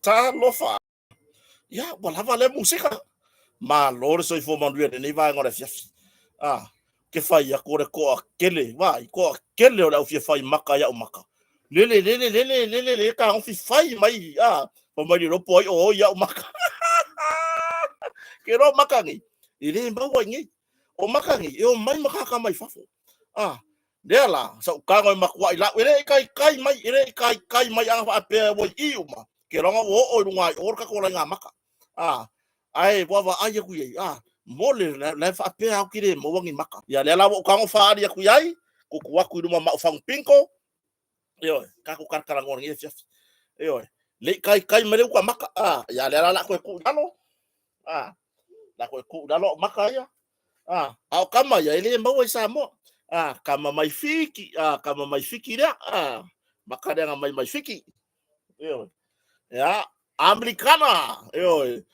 Talofa! Ia, ua lava lea musika. Malo le soifua manuia i lenei vaega o le afiafi. Ah, ke fai aku o le toa kele, vai, toa kele o le au fia fai maka i au maka. Lele, lele, lele, lele, le tagofi fai mai, ah, pa mai le lopo ai o oi au maka. Ke ro maka nei, e le maua i nei. O maka nei, e o mai makaka mai fafo. Ah, lea la, sa ukago e makuai lau, e le i kai kai mai, e le i kai kai mai aga faapea ua i uma. Ke ronga ua oo i lunga i o le kako lai ngā maka. Ah, ae ua vaai aku i ai, ah, mo le la e faapea au ki le maua ni maka. Ia lea la ua ukago whaari aku i ai, kuku aku i luma mau whangu pinko, Ioe, kako karakaranga nei afiafi. Ioe, le i kai kai mai le uka maka, ah, ia lea la la koe ku i lalo. Ah, la koe ku i lalo au maka ia. Ah, a o kama ia, e le maua i Samoa. Ah, kama mai Fiki, ah, kama mai Fiki lea. Ah, maka lea nga mai mai Fiki. Ioe. Ia, Amerikana. Ioe.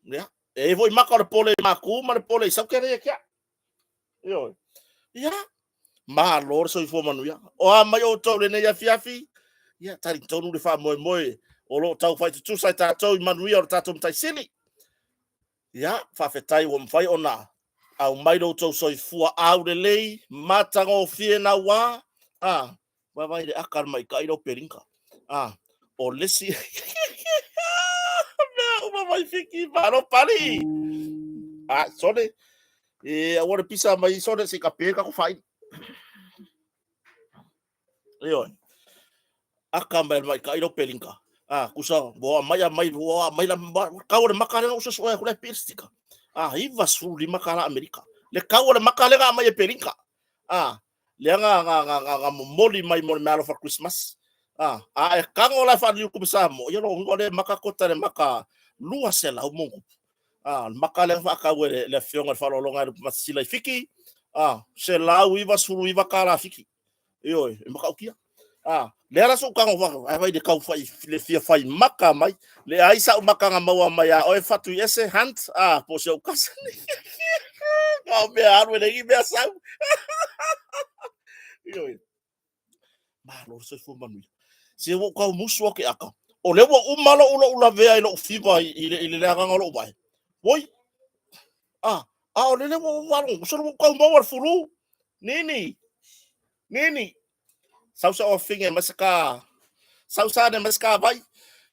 Ia, e foi maka o le pole i Maku ma le pole i Sauke lea kia. Ioe. Ia, malo le soifua manuia. O a mai outou lenei afiafi, ia, talitonu le faamoemoe o lo o taufai tutusa i tatou i manuia o le tatou Matai Sili. Ia, faafetai ua mafai ona aumai lo outou soifua aulelei, matagofie naua, a, vaavaai le aka a le maita'i lea o Pelinka. A, o le isi mea uma mai Fiti, malo Pali. A, sole, e aua le pisa mai sole se i ka pe kako whaini. Ioe. Aka mai le maita'i lea o Pelinka. A, kusa, ua mai a mai, ua mai la, kau o le maka lea usa sua e hula e pili stika. A, $95 Amerika. Le kau o le maka lea mai e Pelinka. A, lea nga, nga, nga, nga, nga momoli mai mo le meaalofa Christmas. A, a e kago la e faaliu kupe Samoa, ia lo le maka kota le maka 200 mo kupu. A, le maka lea faakau e le afioga i le faaaloaloga e Lupemasasila i Fiki, a, $199 Fiki. Ioe, e matautia. A, lea la sou tago fa, ai vai le kau fai, le fia fai maka mai, le ai sau maka nga maua mai a oe fatu i ese, hunt, a, po se au kasa. Ka o mea alu e le i mea sau. Ioe. Malo le soifua manuia. Se ua ou tau musu au ke aka. O lea ua uma lou lou lavea i lou fiva i, i, le, i le leagaga o lou vae. Oi, a, a o lele ua ou faalogo, solo ua ou tau maua le fulu. Nini, Nini, sau sa ofinga mai se ka, sau sa ne mai se ka vai.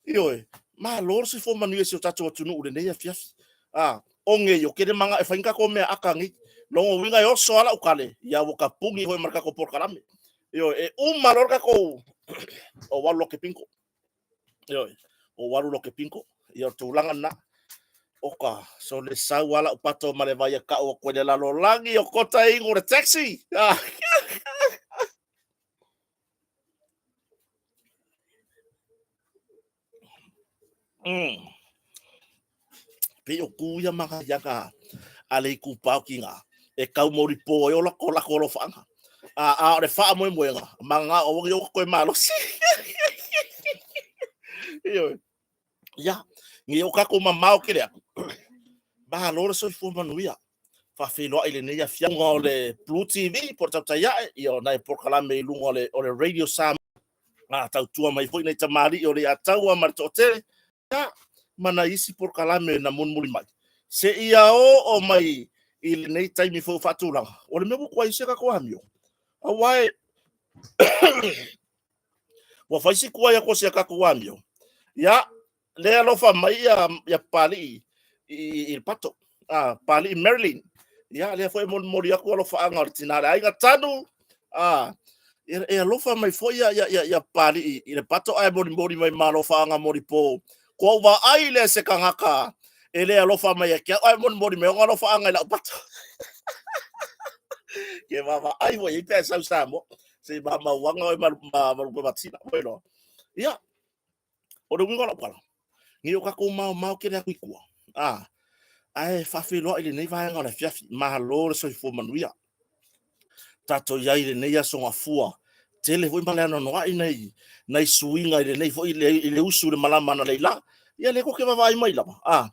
Ioe, malo le soifua manuia i si o tatou atunuu i lenei afiafi. A, o ngei o kele manga e whai kako mea aka ngei. Longo winga e oso ala ukale, ia ua ka pungi hoi ma le kako polokalame. Ioe, e uma loa le kako o walu loke pinko. Ioe, o walu loke pinko. Ia o tulaga na. Oka, so le sau ala upato ma le vai e kau o koe le lalolagi o kota ingo le taxi. Ah. Pei o ku ia manga ia ka a le ku pao ki ngā. E kau mori pō e ola ko lako alofaanga. A, a o le wha moe moenga. Manga o wangi o koe malosi. Ioe. Ia, ngi o kako mamao ke le aku. Malo le soifua manuia. Faafeiloai i lenei afiafi o le Blue TV po o le tautai ae, ia o nai polokalame i luga o le, o le Radio Samoa. A tautua mai foi nei tamalii o le Ataua ma le toatele, ia, ma nai isi polokalame na mulimuli mai. Se ia oo mai i lenei taimi foi o faatulaga, o le mea ua tuai se tatou amio. Aua e ua fai si tuai aku o si a tatou amio. Ia, le alofa mai ia, ia Papali'i i, i, i le pato. Ah, Papali'i Marilyn. Ia, lea foi e molimoli aku alofaaga o le tina le aiga Tanu. Ah, e, e alofa mai foi ia, ia, ia, ia Papali'i i le pato ae molimoli mai ma alofaaga molipo. Kua ou vaai lea se kangaka e le alofa mai ia ke au ae molimoli mai ona alofaaga i lau pato. Ke vaavaai foi i ai pe a sau i Samoa. Se i mamauaga oe ma, ma, ma Lupematasila. Oi loa. Ia, O le uiga o lau tala, nei o tatou maomao tele atu i tua, a, ae faafeiloai i lenei vaega o le afiafi, malo le soifua manuia. Tatou i ai i lenei aso gafua, tele foi ma le anoanoai nai, nai suiga i lenei foi, i le usu i le malama analeila. Ia lea tou te vaavaai mai lava, a,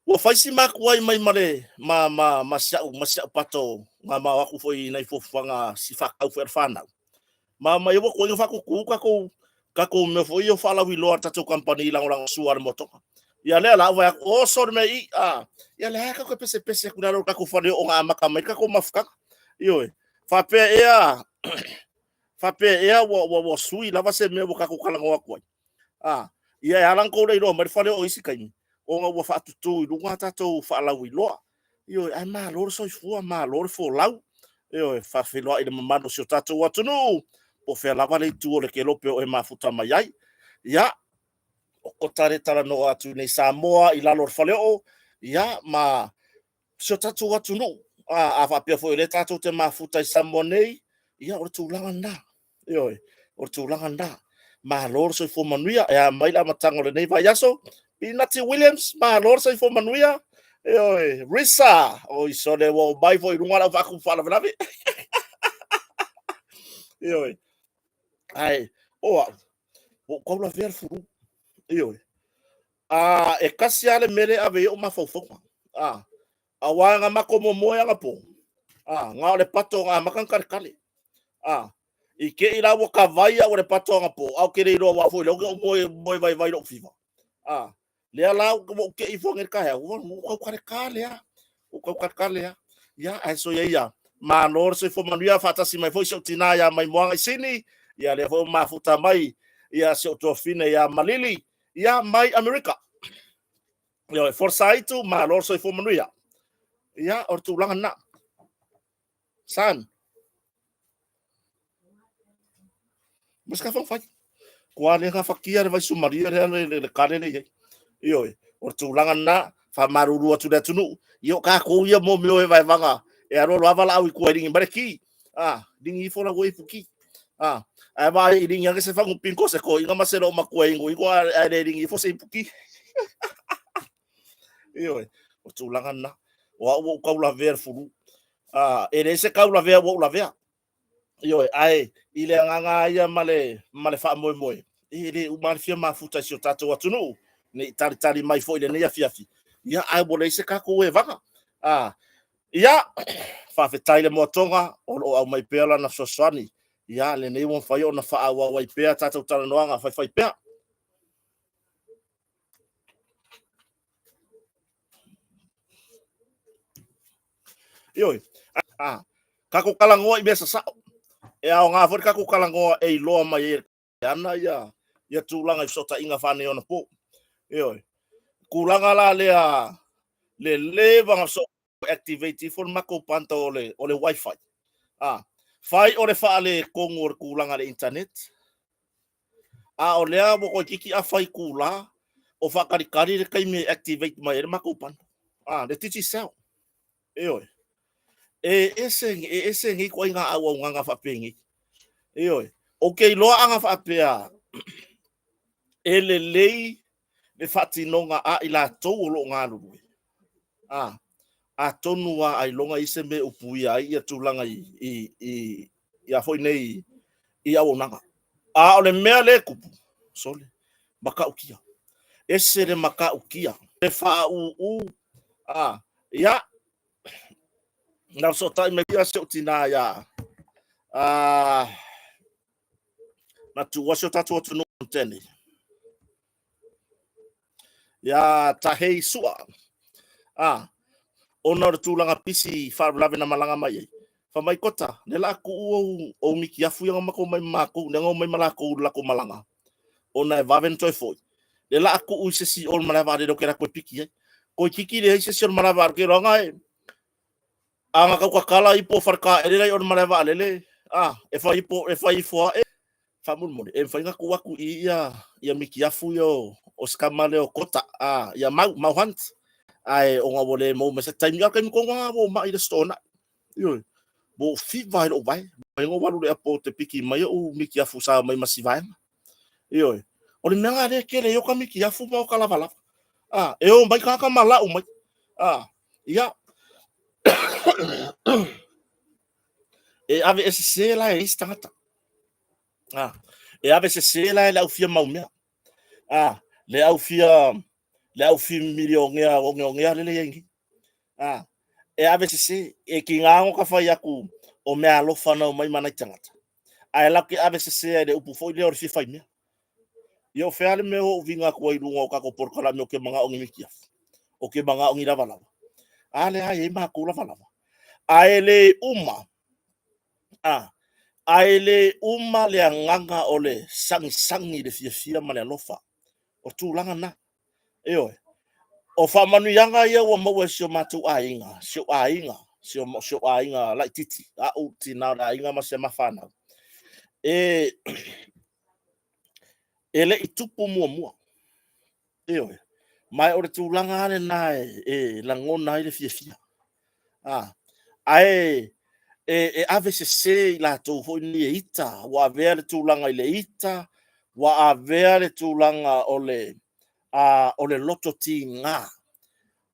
ua fai si makuai mai ma le, ma, ma, ma si au, ma si au pato, na mao aku foi i nai fuafuaga si faatau foi a le fanau. Ma mai ua koina faatutu tatou. Tatou mea foi ia o faalauiloa a le tatou kamupani i lagolagosua a le motoga. Ia lea la ua vaai atu, oso le mea i i, a. Ia lea tatou te pesepese atu i lalo o le tatou faleoo na amata mai ai le tatou mafutaga. Ioe. Faapea ea, faapea ea ua sui lava se mea ua tatou talanoa atu ai? A, ia e ala ona tou le iloa mai le faleoo i isi taimi, ona ua faatutu i luga a tatou faalauiloa. Ioe, ae malo le soifua, malo le folau. Ioe, faafeiloai i le mamalu o si o tatou atunuu, po o fea lava le itu o le kelope o e mafuta mai ai. Ia, o Kota lea e talanoa atu nei i Samoa i lalo o le faleoo, ia ma si o tatou atunuu. A faapea foi o lea tatou te mafuta i Samoa nei, ia o le tulaga lena. Ioe, o le tulaga lena. Malo le soifua manuia. E a mai le amataga o lenei vaiaso? Pinati Williams, malo le soifua manuia. Ioe, Risa, oi sole, ua oo mai foi i luga lau faatupu faalavelave. Ioe, ae o au, ua ou tau lavea le fulu. Ioe, a e tasi lava le mea lea e ave i ai ou mafaufauga. A, aua na matou momoe anapo, a, na o le pato na amata ona taletale. A, i te i la ua tavai au e le pato anapo, ae ou te le iloa aua foi o lea ou te moe, moe vaivai lou fiva. A, lea la ua ou te i ifo nei i le taeao, ua tau taletale lava, ua tau taletale lava. Ia, ae soia ia, malo le soifua manuia, faatasi mai foi si ou tina ia Maimoaga Sini, ia lea foi ua mafuta mai ia si ou tuafafine ia Malili, ia mai Amerika. Ioe, Forsyth, malo le soifua manuia. Ia, o le tulaga lena. San. Ma se fai. Kua le gafatia le vaisumaria lea le kale le i ai. Ioe, o le tulaga lena, faamalulu atu i le atunuu, ia o tatou ia mo mea o e vaevaga e alualu lava valaau i tua e ligi mai le ki. A, ligi ifo la ua ipu ki. A, ae vaai i ligi ane se fagu pingo se toeaina ma se loomatua e iguigu ae le ligi ifo se ipu ki. Ioe, o tulaga lena. O au ua ou tau lavea le fulu. A, e leai se tau lavea ua ou lavea. Ioe, ae i le agaga ia ma le faamoemoe, e le uma lava le fia mafuta i si o tatou atunuu, ne i talitali mai foi i lenei afiafi, ia ae ua leai se tatou evaga. A, ia, faafetai i le moatoga o lo o aumai pea lana fesoasoani. Ia, lenei ua mafai ona faaauau ai pea tatou talanoaga faifaipea. Ioe, a, tatou talanoa i mea sasao. E aoga foi le tatou talanoa e iloa mai ai e ana ia, ia tulaga i fesootaiga faaneionapo. Ioe, tulaga la lea le leva na so activate ifo le matou bundle o le wifi. A, fai o le faaletonu o le tulaga i le internet, a o lea ua toeitiiti afa itula o faatalitali le taimi e activate mai ai le matou bundle. A, le Digicel. Ioe. E ese, e ese nei ituaiga auaunaga faapenei. Ioe. Ou te iloa ana faapea e lelei le faatinoga a i latou o lo o galulue. A, atonu lava ailoga i se mea e upuia ai ia tulaga i a foi nei i auaunaga. A o le mea lea e tupu, sole, matautia. Ese le matautia. Le faauu, a, ia, na fesootai mai ia si ou tina ia, a, na tuua si o tatou atunuu tele. Ia Tahei Sua. A, ona o le tulaga pisi faalavelave na malaga mai ai. Fai mai Kota, lea la tuu ou, ou mikiafu ia na matou mai ma matou, lea na omai ma latou i le latou malaga, ona e vave ona toe foi. Lea la tuu i se isi o le malae vaalele ou te alu atu e piki ai. Toeitiiti leai se isi o le malae vaalele, ou te iloa e a na tau tatala ipo o Faletaele la i o le malae vaalele, a, e fai ipo, e fai ifo lava, e faamolemole, e mafai ona tuu atu i i ia, ia mikiafu ia o, o si tama lea o Kota, a, ia Mau, Mau Hunt. Ae ona ua le maua mai se taimi, a o le taimi tonu lava ua ou mai i le Aso Toonai. Ioe, ua ou fiva ai lou vae. Mai ona ou alu i le airport e piki mai ou mikiafu sa omai ma si vaega. Ioe, o le mea lena lea e tele ai o ta mikiafu ma o ta lavalava. A, e o mai tagata ma lau mai. A, ia, e ave e sese la e isi tagata. A, e ave sese la e le au fia mau mea. A, le au fia, le au fia milionea ogeogea lele i ai nei. A, e ave sese, e tiga ona ka fai atu o mea alofa na omai ma nai tagata. Ae latou te ave sese ai i le upu foi lea o le fia fai mea. Ia o fea le mea o uviga atu ai i luga o tatou polokalame o ke manao ni mitiafu, o ke manao ni lavalava. A lea e i ai matou lavalava. Ae le uma, a, ae le uma le agaga o le sagisagi i le fiafia ma le alofa. O tulaga na. Ioe. O faamanuiaga ia ua maua e si o matou aiga, si ou aiga, si ou aiga laitiiti, au tina o le aiga ma si ama fanau, e le i tupu muamua. Ioe. Ma o le tulaga lava lena e lagona ai le fiafia. Ae e ave sese i latou foi nei e ita, ua avea le tulaga i le ita, ua avea le tulaga o le loto tiga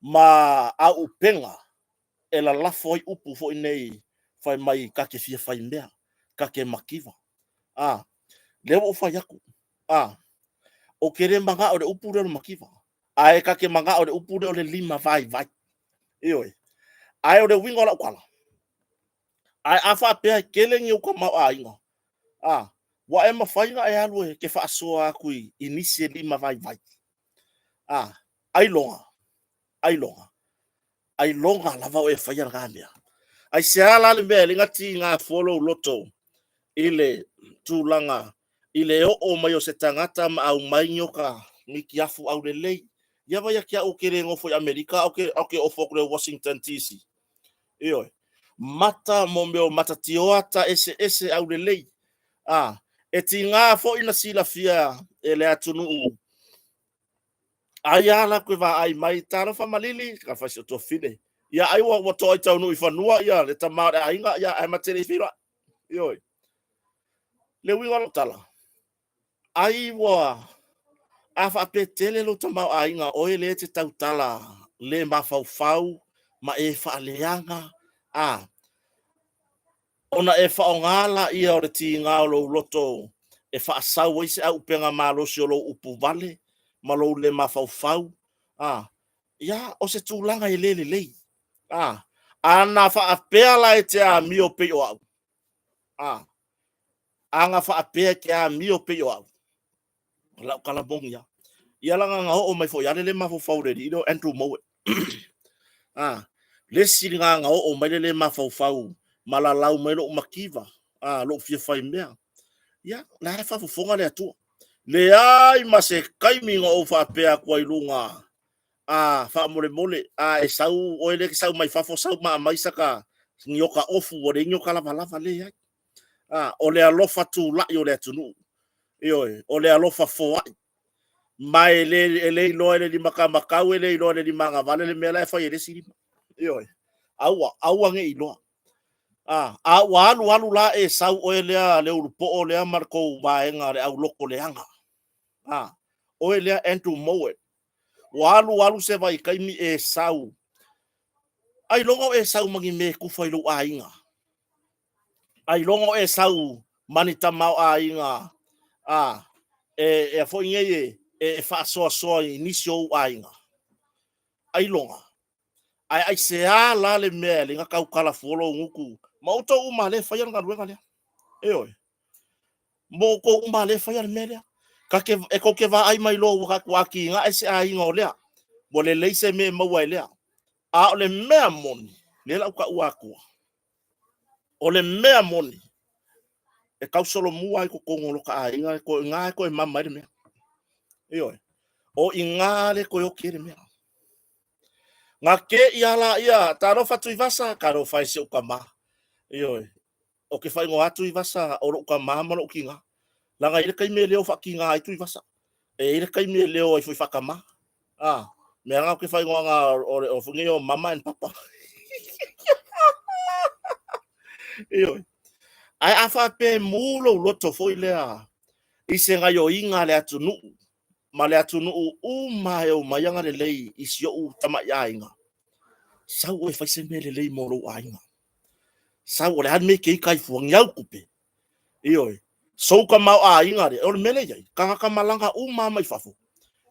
ma auupega e lalafo ai upu foi nei fai mai ta te fia faimea, ta te mativa. A, lea ua ou fai atu, a, ou te le manao i le upu lea o le mativa, ae ta te manao i le upu lea o le lima vaivai. Ioe. Ae o le uiga o lau tala, ae a faapea e tele ni ou tamaoaiga, a, ua e mafai ona e alu e te faasoa atu i nisi e lima vaivai. A, ailoga, ailoga, ailoga lava o e faia lena mea. Aisea la le mea e ala ai ona tiga fua lou loto i le tulaga i le oo mai o se tagata ma aumai ni ota mitiafu aulelei? Ia vaai ia te au ou te le nofo i Amerika ae ou te ofo atu i le Washington DC. Ioe. Mata mo mea o mata tioata eseese aulelei. A, e tiga foi na silafia e le atunuu ai lava latou e vaai mai, talofa malili, talofa i si ou tuafafine. Ia ai ua toa i taunuu i fanua ia le tama o le aiga, ia ae ma te le i feiloai. Ioe. Le uiga o lau tala, ai ua a faapea tele lou tamaoaiga, oe lea e te tautala le mafaufau ma e faaleaga, a, ona e faaaoga laia o le tiga o lou loto e faasau ai se auupega malosi o lou upu vale ma lou le mafaufau, a, ia, o se tulaga e le lelei. A, ana faapea la e te amio pei o au, a, ana faapea e te amio pei o au, o lau tala moni lava. Ia leaga na oo mai foi lava le le mafaufau o le alii lea o Andrew Mowat. A, le isi lena na oo mai le le mafaufau ma lalau mai lou mativa, a, lou fia fai mea. Ia, la e faafofoga le Atua. Leai ma se taimi na ou faapea atu ai i luga, a, faamolemole, a e sau, oe lea e te sau mai fafo, sau ma aumai saka ni oka ofu, ua leai ni oka lavalava, leai. A, o le alofa tulai o le atunuu. Ioe, o le alofa foai. Ma e le, e le iloa e le limatamatau, e le iloa e le limagavale le mea la e fai e le isi lima. Ioe, aua, aua ne i iloa. A, a ua alu alu la e sau oe lea le ulupoo lea ma le tou vaega le auloto leaga. A, oe lea Andrew Mowat. Ua alu alu se vaitaimi e sau. Ailoga o e sau ma ni mea e tufa i lou aiga. Ailoga o e sau ma ni tamaoaiga a e a foi nei e, e faasoasoa i nisi o ou aiga. Ailoga. Ae aisea la le mea e le tautala fua lou gutu ma outou uma lea e faia le galuega lea. Ioe. Mo outou uma lea e faia le mea lea. Kake, e tou te vaai mai loa ua tatou atinae se aiga o lea. Ua lelei se mea e maua e lea. A o le mea moni, lea la ou taua atua, o le mea moni, e tausolomua ai totonu o lota aiga, o i ina e toe mama ai le mea. Ioe. O i ina le toe oti ai le mea. Na te ia la ia, talofa Tuivasa, talofa e si ou tama. Ioe. Ou te faaigoa atu Tuivasa o lou tama ma lou tina. Leaga e i ai le taimi e leo faatina ai Tuivasa. E i ai le taimi e leo ai foi faatama. A, mea na ou te faaigoaina o le o nei o mama and papa. Ioe. Ae a faapea e mu lou loto foi lea i se gaioiga a le atunuu ma le atunuu uma e omai agalelei i si ou tamai aiga, sau oe fai se mea lelei mo lou aiga. Sau, o le a le mea e te ita ai fua, ni au tupe. Ioe, sou tamaoaiga lea, o le mea lea e i ai, tagata malaga uma lava mai fafo,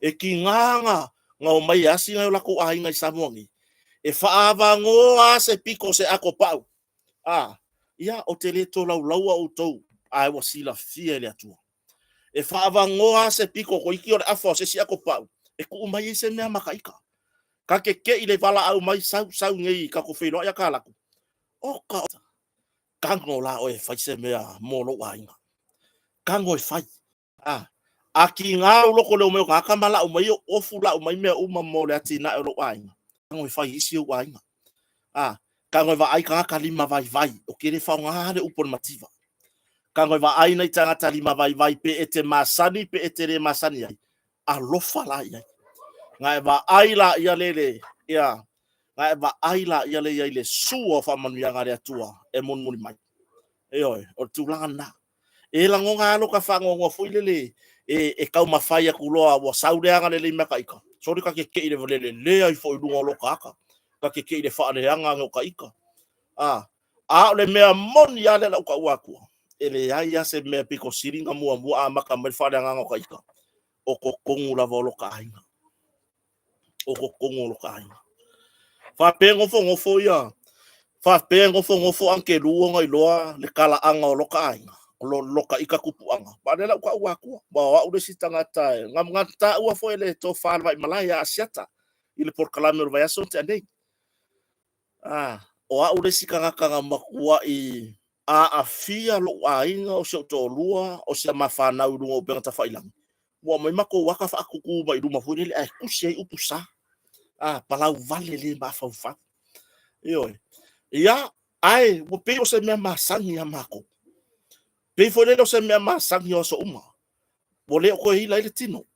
e tiga na omai e asi nai o latou aiga i Samoa nei, e faaavanoa lava se pito o se ato pau, a, ia, ou te le tolaulaua outou, ae ua silafia e le Atua. E faavagoa se piko toeiti o le afa o se isi ato pau e tuu mai ai se mea ma ka ita. Ka te keʻi le valaau mai sau sau nei tatou feiloai a ta alu atu. Oka tago la oe e fai se mea mo lou aiga. Tago e fai. A, a tiga lou loto i le omai o tagata ma lau mai ofu lau mai mea uma mo le atinae o lou aiga, tago e fai i isi ou aiga. A, tago e vaai tagata lima vaivai, ou te le faaaoga le upu o le mativa. Tago e vaai nai tagata lima vaivai pe e te masani pe e te le masani ai, alofa la i ai. Na e vaai la ia le le, ia, na e vaai la ia le i ai le sua o faamanuiaga a le Atua e mulimuli mai. Ioe, o le tulaga lena. E lagona lava lota faanoanoa foi lele e taumafai atu loa ua sau le agalelei mai ia ita, sole ta te tei i le lelea ifo i luga o lota ata, ta te tei i le faaleaga ane o ta ita. A, a o le mea moni lava lea o le a ou taua atua, e leai lava se mea pito sili ona muamua amata mai le faaleagaga o ta ita, o totonu lava o lota aiga. O totonu o lota aiga. Faapea nofonofo ia, faapea nofonofo Angelu ona iloa le talaaga o lota aiga, o lota ita tupuaga. Aua o lea o le a ou taua atua, aua o au le isi tagata e na taua foi e le Tofa a le Vaimalae ia Asiata i le polokalame o le vaiaso na tea nei. O au le isi tagata na matuai aafia lou aiga, o si ou toalua, o si ama fanau i luga o upega tafailagi, ua aumai matou ata faatutu mai luma foi lele ae tusi ai upu sa. A, palau vale le mafaufau. Ioe. Ia, ae ua pei o se mea masani ia matou. Pei foi lele o se mea masani o aso uma. Ua le o toe ila ai le tino.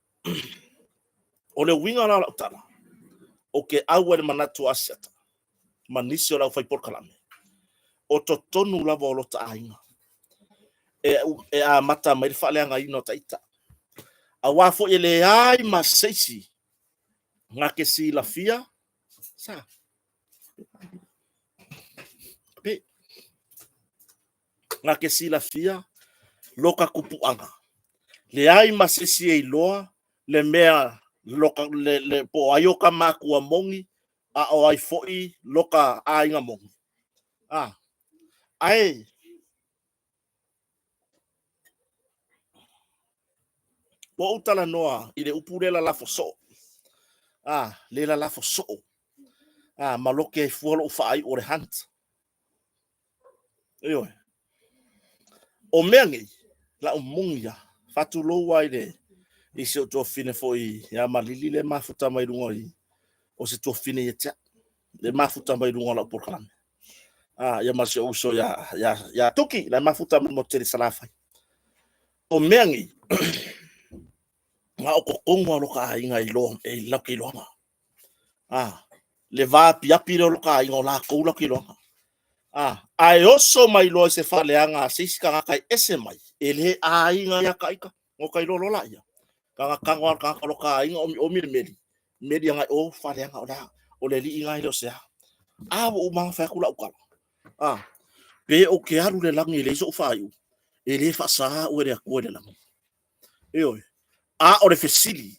O le uiga la o lau tala, ou te auai i le manatu o Asiata ma nisi o le aufai polokalame, o totonu lava o lota aiga e amata mai le faaleagaina o ta ita. Aua foi e leai ma se isi na te silafia sa pe na te silafia loka tupuaga. Leai ma se isi e iloa le mea loka, le, le, po o ai o ka makua moni a o ai foi loka aiga moni. A, ae ua ou talanoa i le upu lea lalafo soo. A, le lalafo soo. A, ma loke ai fua lou faaiu o le hunt. Ioe. O mea nei, lau moni lava, faatulou lava i le i si ou tuafafine foi ia Malili le mafuta mai luga i o se tuafafine ia te au, le mafuta mai luga o lau polokalame. Ah, ia ma si ou uso ia, ia, ia Tuki, la mafuta mai mo tele Salafai. O mea nei, na o totonu lava o loka aiga i loa, e lau ke iloaga. Ah, le va apiapi lea o loka aiga o lakou lau ke iloaga. Ah, ae oso mai loa i se faaleaga a se isi tagata e ese mai, e le aiga ia ka ita, no ka iloa loa laia. Taga tago lava le tagata o loka aiga omiomi le meli, meli agai o faaleaga o le a, o le alii lena e le o se a. A ua uma ona fai atu lau tala. Ah, pe ou te alu i le lagi e leai so'u faaiu, e le faasaā au e le Atua i le lagi. Ioe. A o le fesili,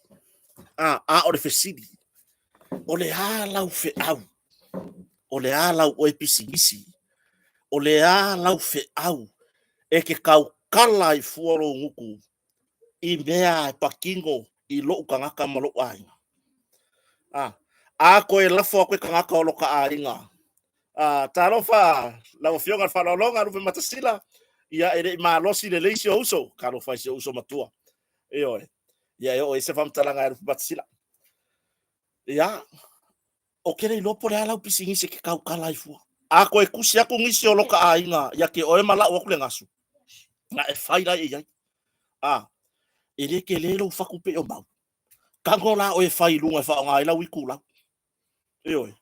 a, a o le fesili, o le a lau feau? O le a lau oe pisinisi? O le a lau feau e te tautala ai fua lou gutu i mea e patino i lou tagata ma lou aiga? A, a toe lafo atu e tagata o loka aiga talofa lau Afioga i le Faaaloaloga Lupematasila, ia e le i malosi lelei si ou uso, talofa i si ou uso matua. Ioe, ia e oo i se faamatalaga ia Lupematasila. Ia, ou te le iloa po o le a lau pisinisi e te tautala ai fua. A toe tusi atu nisi o loka aiga ia te oe ma lau atu le gasu, na e fai la i ai. A, e le tele lou fatu pei o mau. Tago la oe e fai i luga e faaaoga ai lau itulau. Ioe,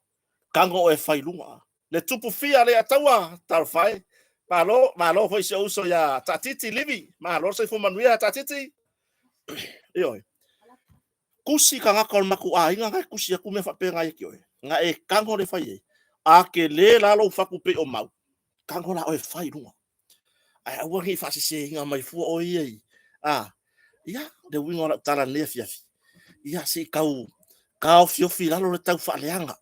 tago oe e fai i luga. Le tupu fia le ataua, talofa e. Malo, malo foi si ou uso ia Taatiti Livi. Malo le soifua manuia Taatiti. Ioe. Tusi tagata o le matou aiga na e tusi atu mea faapena ia te oe. Na e tago le fai ai. A tele la lou fatu pei o mau, tago la oe e fai i luga. Ae aua ne i faaseseina mai fua oe ia i, a, ia, le uiga o lau tala i lenei afiafi, ia, se i tau taofiofi i lalo le tau faaleaga,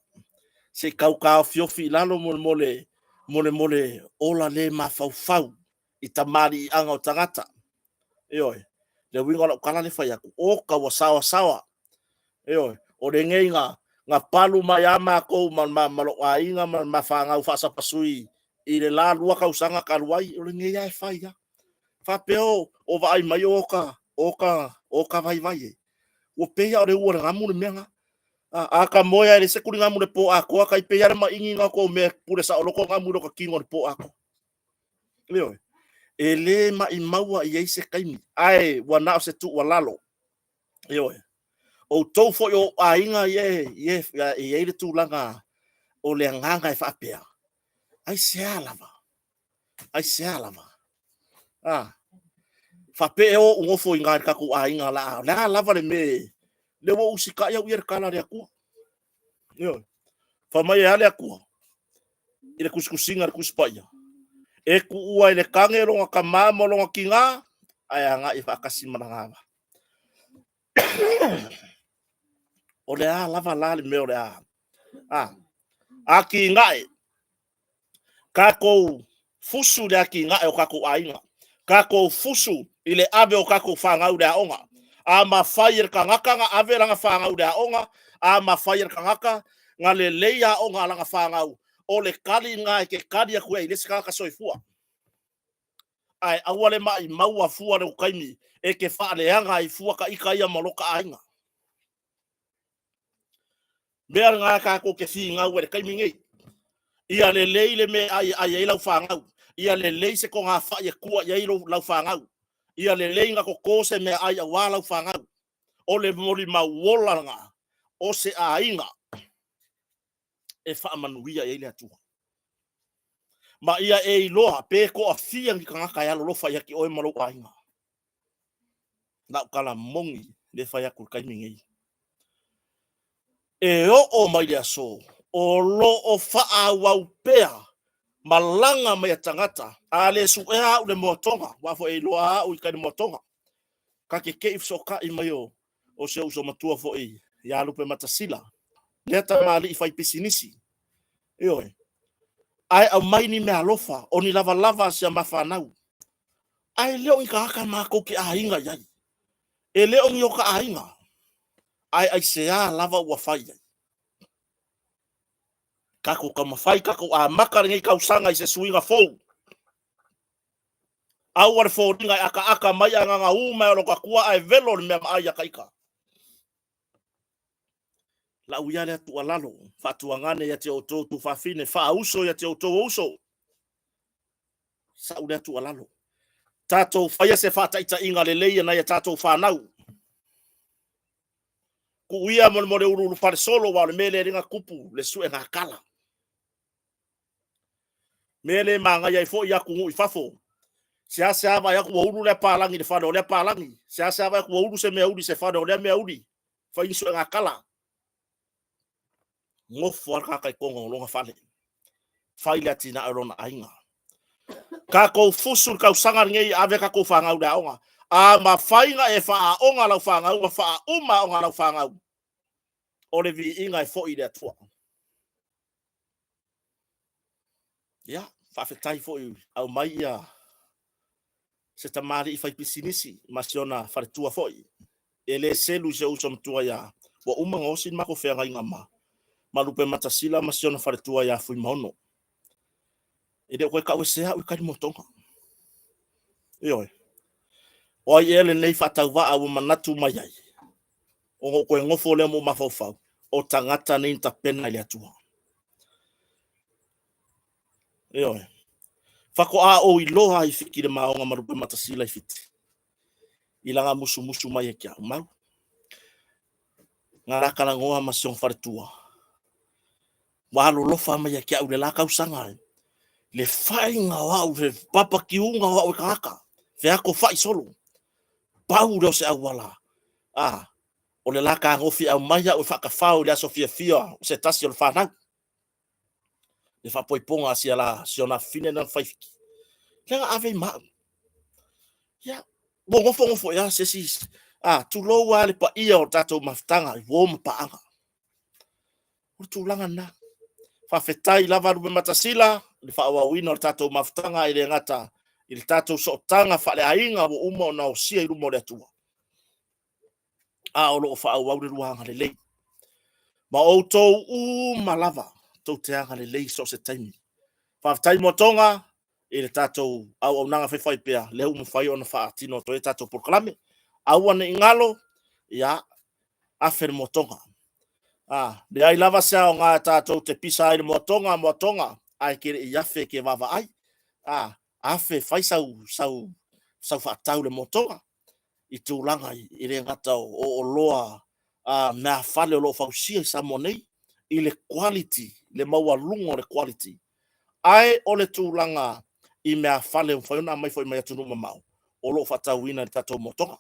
se i tau taofiofi i lalo mo le, mo le, mo le, mo le ola le mafaufau i tamaliiaga o tagata. Ioe. Le uiga o lau tala le fai atu, oka ua saoasaoa. Ioe, o lenei na, na palu mai a matou ma, ma, ma lou aiga ma ma fanau faasapasui i le la lua tausaga talu ai, o lenei lava e fai lava. Faapea o, o vaai mai o ka, o ka, o ka vaivai e. Ua pei lava o le ua o le gamu le mea lena. A, a ta moe lava e leai se tuligamu i le po atoa, tai pei lava le maini na o tou mea e pule saoloto gamu i lota tino i le po atoa. Ioe. E le maimaua i ai se taimi, ae ua na o se tuualalo. Ioe. Outou foi o aiga ia e i ai le tulaga o le agaga e faapea, aisea lava? Aisea lava? A, faapea e o ou nofo i ina i le tatou aiga la, o le a lava le mea, lea ua ou usitai au ia i le tala a le Atua. Ioe. Fai mai e a le Atua i le tusitusiga a le Tusi Paia, e tuua e le tane lona tama ma lona tina, ae agai e faatasi ma lana ava. O le a lava la le mea o le a? A, atinae, tatou fusu i le atinae o tatou aiga, tatou fusu i le ave o tatou fanau i le aoga. A mafai e le tagata na ave lana fanau i le aoga, a mafai e le tagata na lelei aoga a lana fanau, o le tali lena e te tali atu ai i le isi tagata soifua. Ae aua le maimauina fua lou taimi e te faaleaga ai fua ta ita ia ma lota aiga. Mea lena tatou te finau ai i le taimi nei. Ia lelei le mea e ai ai ai lau fanau. Ia lelei se togafai e tua i ai lau fanau. Ia lelei na toto se meaai aua lau fanau. O le molimau ola lena o se aiga e faamanuia i ai le Atua. Ma ia e iloa pe toafia ni tagata e alolofa ia te oe ma lou aiga. Lau tala moni le fai atu i le taimi nei. E oo mai le aso, o lo o faaauau pea malaga mai a tagata, a le suea au le moatoga, aua foi e iloa au i tai le moatoga. Ka te te i fesootai mai o, o si ou uso matua foi ia Lupematasila, lea tamalii fai pisinisi. Ioe. Ae aumai ni meaalofa, o ni lavalava a si a ma fanau. Ae le o ni tagata matou te aiga i ai. E le o ni ota aiga, ae aisea lava ua fai ai? Tatou taumafai, tatou amata lenei tausaga i se suiga fou. Aua le foliga e akaaka mai ae gagaū mai o lota tua ae velo le mea maai ia taita. Lau ia lea tuualalo, faatuagane ia te outou tuafafine, faauso ia te outou uso. Sa'u lea tuualalo. Tatou faia se faataitaiga lelei e nai a tatou fanau. Tuu ia mo le uluulu falesolo, aua o le mea lea e le tupu le suega tala. Mea le manaia ai foi atunuu i fafo. Seasea vaai atu ua ulu lea palagi i le fale o lea palagi. Seasea vaai atu ua ulu se mea uli i se fale o lea mea uli. Fai ni suega tala. Nofo lava le tagata i totonu o lona fale. Fai le atinae o lona aiga. Tatou fusu le tausaga lenei ave tatou fanau i le aoga. A mafai na e faaaoga lau fanau ma faauma aoga a lau fanau, o le viiga e foi i le Atua. Ia, faafetai foi aumai ia se tamalii fai pisinisi ma si ona faletua foi. E le selu i se uso matua ia, ua uma ona osi le matou feagaiga ma ma Lupematasila ma si ona faletua ia Fuimaono. E le o toe tauesea au i Kalimotoga. Ioe. O ai ea lenei faatauvaa ua manatu mai ai, ona ou toe nofo lea ma ou mafaufau, o tagata nei na tapena i le Atua. Ioe. Faatoa ou iloa i Fiti le maoga ma Lupematasila i Fiti. I lana musumusu mai e ke au mau. Nga la talanoa ma si ona faletua. Ua alolofa mai ia te au i le la tausaga e. Le faiga o au, le papatiuga o au e tagata. Feato fai solo. Pau lea o se auala. A, o le la tagofi e aumai au e faatafao i le aso fiafia o se tasi o le fanau. Le faapoipoga a sia la, si ona afafine na fai fiki. Lea na ave i ma au. Ia, ua nofonofo ea se isi, a, tulou lava le paia o tatou mafutaga i uo ma paaga. O le tulaga lena. Faafetai lava Lupematasila i le faaauauina o le tatou mafutaga e le gata i le tatou sootaga faaleaiga ua uma ona osia i luma o le Atua. A o lo o faaauau le lua agalelei. Ma outou uma lava tou te agalelei i so o se taimi. Faafetai Moatoga i le tatou auaunaga faifaipea lea ua mafai ona faatino atu ai tatou polokalame. Aua ne i galo, ia, afe le moatoga. A, leai lava se aoga tatou te pisa ai i le moatoga, moatoga, ae ke le i afe ke vaavaai. A, afe fai sau, sau, sau faatau i le moatoga i tulaga i le gata o oloa a meafale o lo o fausia i Samoa nei i le quality, le maualuga o le quality. Ae o le tulaga i meafale ua mafai ona aumai foi mai atunuu mamao o lo o faatauina i le tatou moatoga.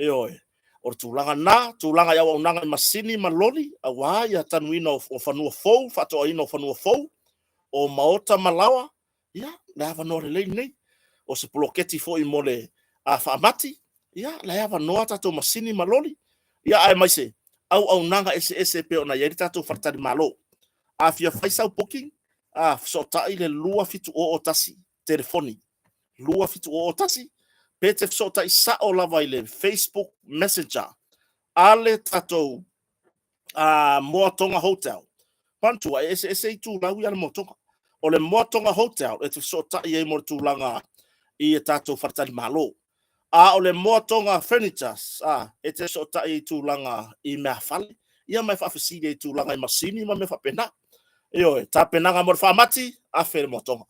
Ioe, o le tulaga lena, tulaga i auaunaga i masini ma loli aua ia tanuina o fanua fou, faatoaina o fanua fou, o maota ma laoa, ia, le avanoa lelei lenei. O se poloketi foi mo le faamati, ia, la e avanoa tatou masini ma loli, ia, aemaise auaunaga eseese e pei ona i ai le tatou faletalimalo. A fia fai sau booking, a fesootai le 2701 telefoni 2701 pe te fesootai sao lava i le Facebook Messenger a le tatou Moa Tonga Hotel. Manatua, e eseese itulau ia le Moa Tonga. O le Moa Tonga Hotel e te fesootai ai mo le tulaga i a tatou faletalimalo. A o le Moa Tonga Furnitures, e te fesootai i tulaga i meafale, ia ma e faafesili ai i tulaga i masini ma mea faapena. Ioe, tapenaga mo le faamati, afe le Moa Tonga.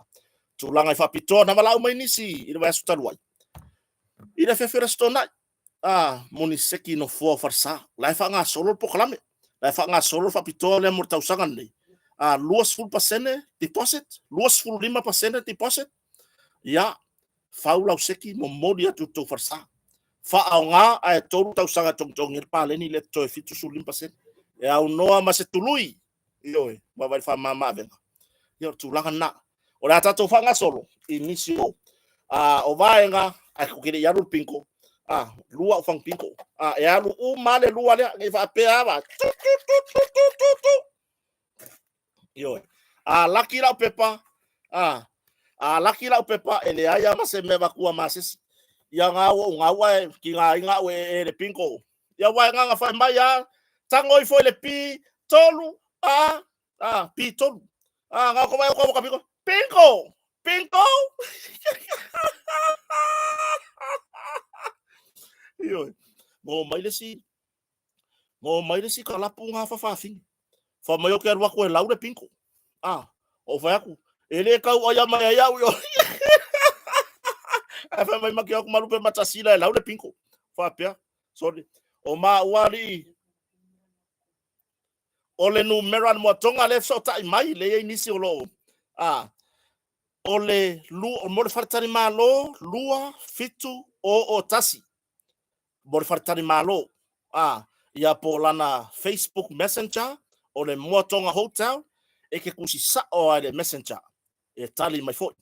Tulaga i faapitoa, na valaau mai nisi i le vaiaso talu ai, i le afiafi o le Aso Toonai, mo ni seki nofoa o falesa. O la e faagasolo le polokalame, la e faagasolo le faapitoa lea mo le tausaga lenei. 20% deposit, 25% deposit, ia, fau lau seki, momoli atu i le tou falesa. Faaaoga ae 3 tausaga e togitogi ai le paleni lea totoe 75%. E aunoa ma se tului, ioe, vaavaai i le faamama avega. Ia o le tulaga lena. O le a tatou faagasolo i nisi o o vaega, ae tatou te le i alu le bingo. Lua au fagu bingo. E alu uma lava le lua lea, ne i faapea lava, tu, tu, tu, tu, tu, tu, tu. Ioe. A laki lau pepa, a laki lau pepa, e leai lava ma se mea avatua ma se isi. Ia gau ou gau ae tigaina au e le bingo. Ia wae gaga fai mai a, tago ifo i le P 3 A a P 3. A gau ko vai ko ka bingo. Bingo! Bingo! Ioe. Mo mai le si Mo mai le isi kalapu ngā whawhawhine. Wha mai o ke alu aku e lau le pinko. Ah, o whai aku. E le kau ai mai ai au i Ai whai mai maki aku malupe matasila e lau le pinko. Wha pea. Sorry. O ma uali o le numera le moatonga le fesootai mai le iai nisi o loo a o le mo le faletalimalo 2701 mo le faletalimalo a ia po o lana Facebook Messenger o le Moa Tonga Hotel e ke tusi sao ai le Messenger e tali mai foi.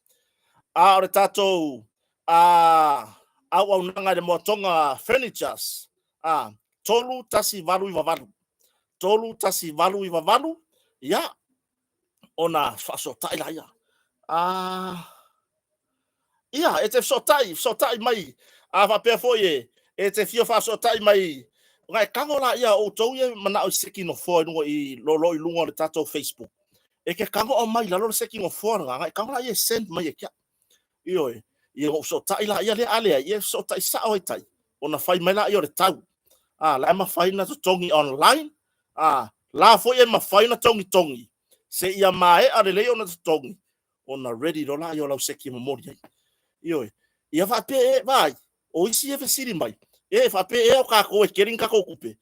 A o le tatou a auaunaga i le Moa Tonga Furnitures a 3198 3198 ia ona faasootai laia. Ia, e te fesootai, fesootai mai, a faapea foi e, e te fia faasootai mai, ona e tago laia o outou ia e manao i seki nofoa i luga i lolo i luga o le tatou Facebook. E te tago aumai i lalo le seki nofoa lena, ona e tago laia e send mai e te au. Ioe, ia ona ou fesootai laia lea, a leai, ia fesootai sao ai tai, ona fai mai laia o le tau. A, la e mafai ona totogi online, a, la foi e mafai ona togitogi, seia maea lelei ona totogi, ona ready loa laia o lau seki e momoli ai. Ioe. Ia faapea e, vaai, o isi e fesili mai, e faapea ea o tatou e tele ni tatou tupe,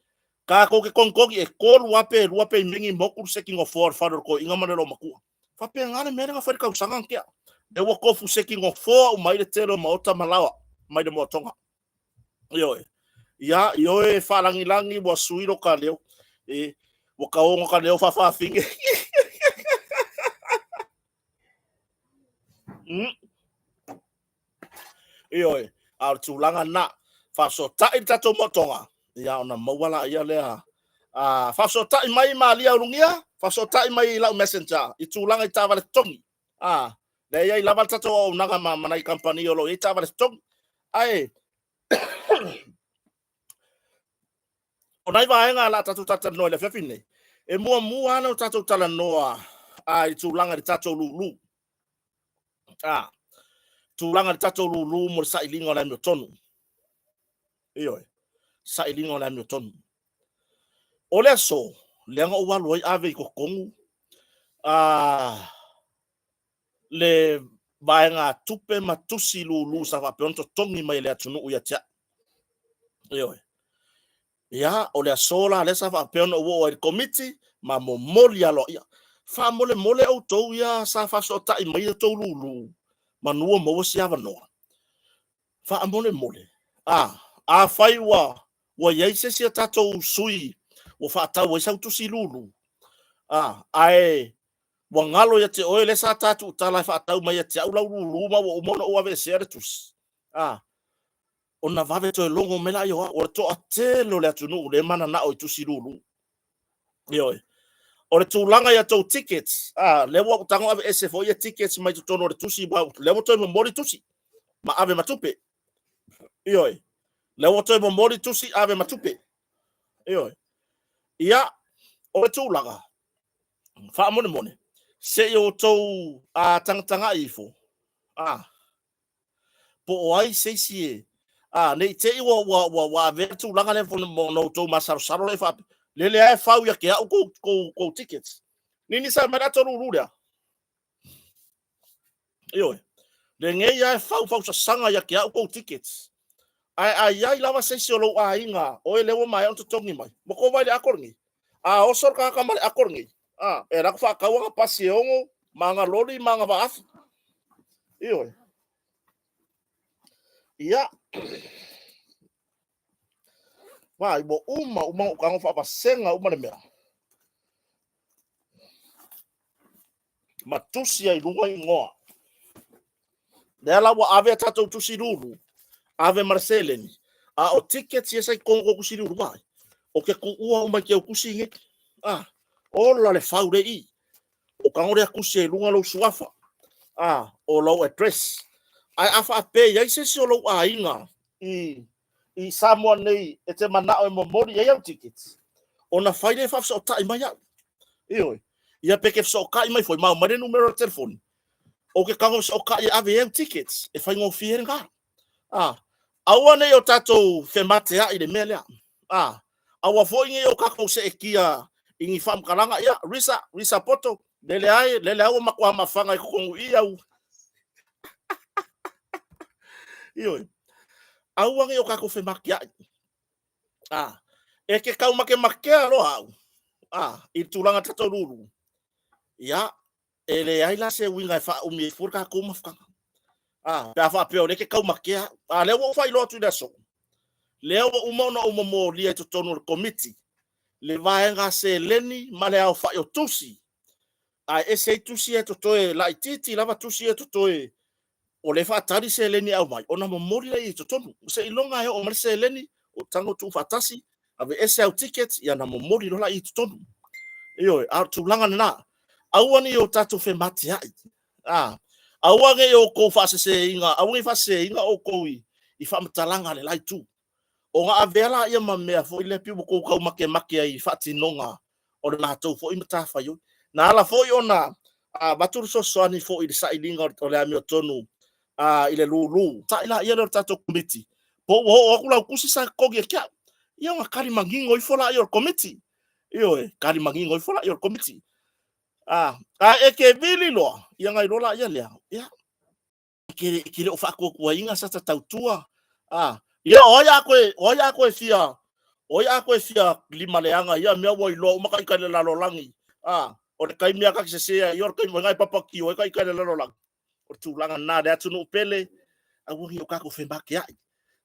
tatou te togitogi e tolu lava pe lua pe imegi motu le seki nofoa o le fale o le toeaina ma le loomatua. Faapena le mea lea na fai i le tausaga na tea. Lea ua tofu seki nofoa uma ai le tele o maota ma laoa mai le moatoga. Ioe. Ia, ioe faalagilagi ua sui lo ta leo. E, ua taogo ka leo faafafine. Ioe, a o le tulaga lena. Faafesootai le tatou moatoga, ia ona maua laia lea. Faafesootai mai Malia Ulugia, faafesootai mai i lau messenger i tulaga i taavale totogi. Lea e i ai lava le tatou auaunaga ma nai kamupani o lo o i ai taavale totogi. Ae O nai vaega la tatou talatalanoa i le afiafi nei, e muamua lava ona tatou talanoa i le tulaga i le tatou lulu. Tulaga i le tatou lulu mo le sailiga o le amiotonu. Ioe, sailiga o le amiotonu. O le aso, lea na ou alu ai ave i totonu le vaegatupe ma tusi lulu sa faapea ona totogi mai e le atunuu ia te au. Ioe. Ia, o le aso la lea sa faapea ona ou oo ai i le Komiti ma momoli aloaia. Faamolemole outou ia sa faafesootai mai a outou lulu, manu o maua se avanoa. Faamolemole, afai ua i ai se isi a tatou sui ua faatau ai sau tusi lulu, ae ua galo ia te oe lea sa ta tuutala e faatau mai ia te au lau lulu ma ua uma ona ou aveesea le tusi, ona vave toe logo mai lea o au. O le toatele o le atunuu lea e mananao i tusi lulu. Ioe. O le tulaga i a outou tickets, lea ua ou tago aveese foi ia tickets mai totonu o le tusi, lea ua toe momoli tusi ma ave ma tupe. Ioe. Lea ua toe momoli tusi ave ma tupe. Ioe. Ia, o le tulaga, faamolemole, se i outou tagatagai ifo, po o ai se isi e, ne i te i ua avea le tulaga lea ona outou masalosalo lea faapea, lele lava e fau ia te au kou tickets. Nini sa mai le ato lulu lea. Ioe. Lenei lava e fau fausasaga ia te au kou tickets. Ae a i ai lava se isi o lou aiga, oe lea ua maea ona totogi mai, ua tou vaai i le ato lenei? A oso le tagata ma le ato lenei, e alu atu faatau ana pasi e ono, ma ana loli ma ana vaafi. Ioe. Ia. Vaai, ua uma uma ona ou tago faavasega uma le mea. Ma tusi ai i luga igoa. Lea la ua ave a tatou tusi lulu, ave ma le seleni, a o tickets ia sa i totonu o tou tusi lulu, vaai, ou te tuua uma i te au tusi nei. Ola le fau le i. O tago lea tusi ai i luga lou suafa, o lou address. Ae a faapea e i ai se isi o lou aiga i Samoa nei e te manao e momoli i ai au tickets, ona fai lea e faafesootai mai au. Ioe. Ia pe te fesootai mai foi ma aumai le numera o le telefoni, ou te tago fesootai e ave i ai au tickets, e faigofie ai lena. Aua ne i o tatou femateai i le mea lea. Aua foi ne i o tatou seetia i ni faamatalaga. Ia, Risa, Risa Poto, lele ai, lele ai ua matua mafaga i totonu i au. Ioe. Aua ne i o tatou femateai. E te taumakemakea loa au, i le tulaga tatou lulu. Ia, e leai la se uiga e faaumi ai fua le tatou mafutaga. Pe a faapea o lea e te taumatea au. A lea ua ou faailoa atu i le aso, lea ua uma ona ou momolia i totonu o le Komiti le vaega seleni ma le aofai o tusi, ae ese ai tusi ia e totoe laitiiti lava tusi ia e totoe o lea e faatali seleni e aumai, ona momoli lea i totonu. Seiloga e oo mai le seleni, o tago tuufaatasi, aveese au tickets, ia ona momoli loa lea i totonu. Ioe, a o le tulaga lena. Aua ne i o tatou femateai. Aua ne i outou faaseseina, aua ne i faaseseina outou i faamatalaga a le la itu. Ona avea laia ma mea foi lea pei ua outou tau makemake ai i faatinoga o le latou foi matafaioi. Na ala foi ona avatu le fesoasoani foi i le sailiga o le amiotonu i le lulu. Sa'i laia lea o le tatou Komiti, po ua oo atu lau tusi sa totogi e te au. Ia ona tali manino ifo laia o le Komiti. Ioe, tali manino ifo laia o le Komiti. Ae e te vili loa, ia ona iloa laia lea, ia, e te le o faatuatuaina sa ta tautua. Ia, o ai a koe, o ai a koe fia, o ai a koe fia lima leaga ia mea ua iloa uma ka ita i le lalolagi. O le taimi a ka te sese ai, o le taimi foi e papakio ai ka ita i le lalolagi. O le tulaga lena le atunuu pele, aua ne i o tatou femateai.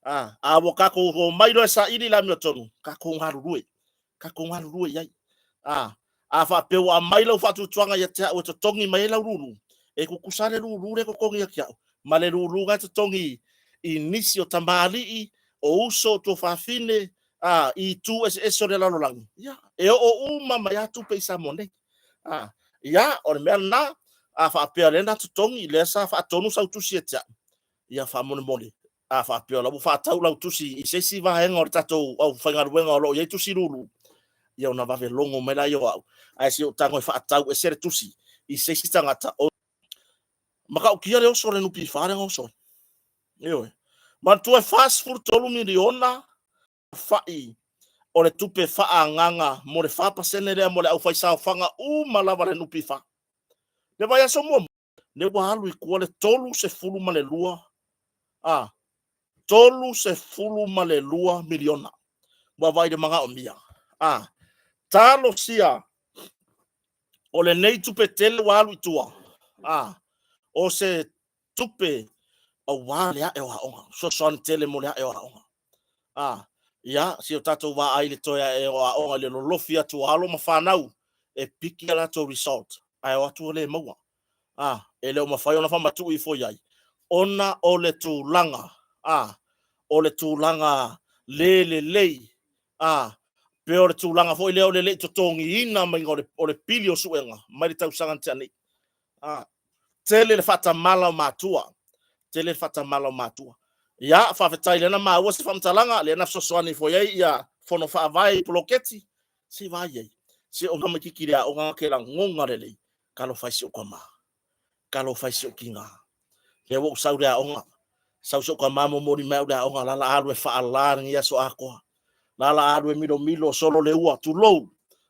A ua tatou omai loa e saili le amiotonu, tatou galulue, tatou galulue i ai. A faapea ua aumai lau faatuatuaga ia te au e totogi mai ai lau lulu, e tutusa le lulu lea e totogi ia te au ma le lulu na e totogi i nisi o tamalii, o uso, o tuafafine, i itu eseese o le lalolagi. Ia, e oo uma mai lava tupe i Samoa nei. Ia, o le mea lena, a faapea o lea na totogi, lea sa faatonu sau tusi ia te au, ia faamolemole. A faapea o la ua faatau lau tusi i se isi vaega o le tatou aufaigaluega o lo o i ai tusi lulu, ia ona vave logo mai laia o au, ae se i ou tago e faatau ese le tusi i se isi tagata. O matautia le oso o le NPF lea na oso ai. Ioe. Manatua e $43 miliona fai o le tupe faaagaaga mo le 4% lea mo le aufaisaofaga uma lava a le NPF. Le vaiaso muamua, lea ua alu i tua le 32, a, $32 miliona. Ua vaai i le manaomia. A, talosia o lenei tupe tele ua alu i tua, a, o se tupe aua le ae o aoga, fesoasoani tele mo le ae o aoga. A, ia, si o tatou vaai i le toe ae o aoga i le lolofi atu o alo ma fanau e piki a latou result, ae o atu ua le maua. A, e le o mafai ona faamatuu ifo i ai, ona o le tulaga, a, o le tulaga le lelei, a, pe o le tulaga foi lea o le le i totogiina maiga o le pili o suega mai le tausaga na tea nei. A, tele le faatamala o matua, tele le faatamala o matua. Ia, faafetai lea na maua se faamatalaga, lea na fesoasoani foi ai ia fono faavae i poloketi, se i vaai ai, se o tamaititi i le aoga ke lagona lelei, talofa e i si ou tama, talofa e i si ou tina. Lea ua ou sau i le aoga, sau si ou tama momoli mai au i le aoga, la la alu e faala lenei aso atoa. La la alu e milomilo solo le ua, tulou,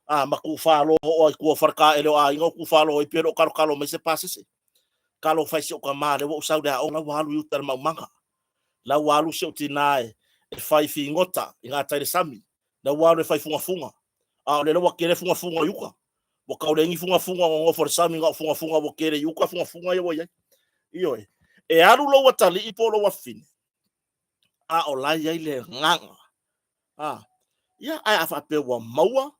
a ma tuufalo oo ai i tua o faletaele o aiga o tuufalo ai pe le o talotalo mai se pasese. Talofa e i si ou tama, lea ua ou sau i le aoga, la ua alu i uta i le maumaga. La ua alu si ou tina e fai figota i gatai i le sami. La ua alu e fai fugafuga. A o lea ua tele fugafuga i uta. Ua tau leai ni fugafuga o nonofo i le sami, na o fugafuga ua tele i uta fugafuga ia ua i ai. Ioe. E alu lou atalii po o lou afafine, a o la e i ai le agaga. A, ia, ae a faapea ua maua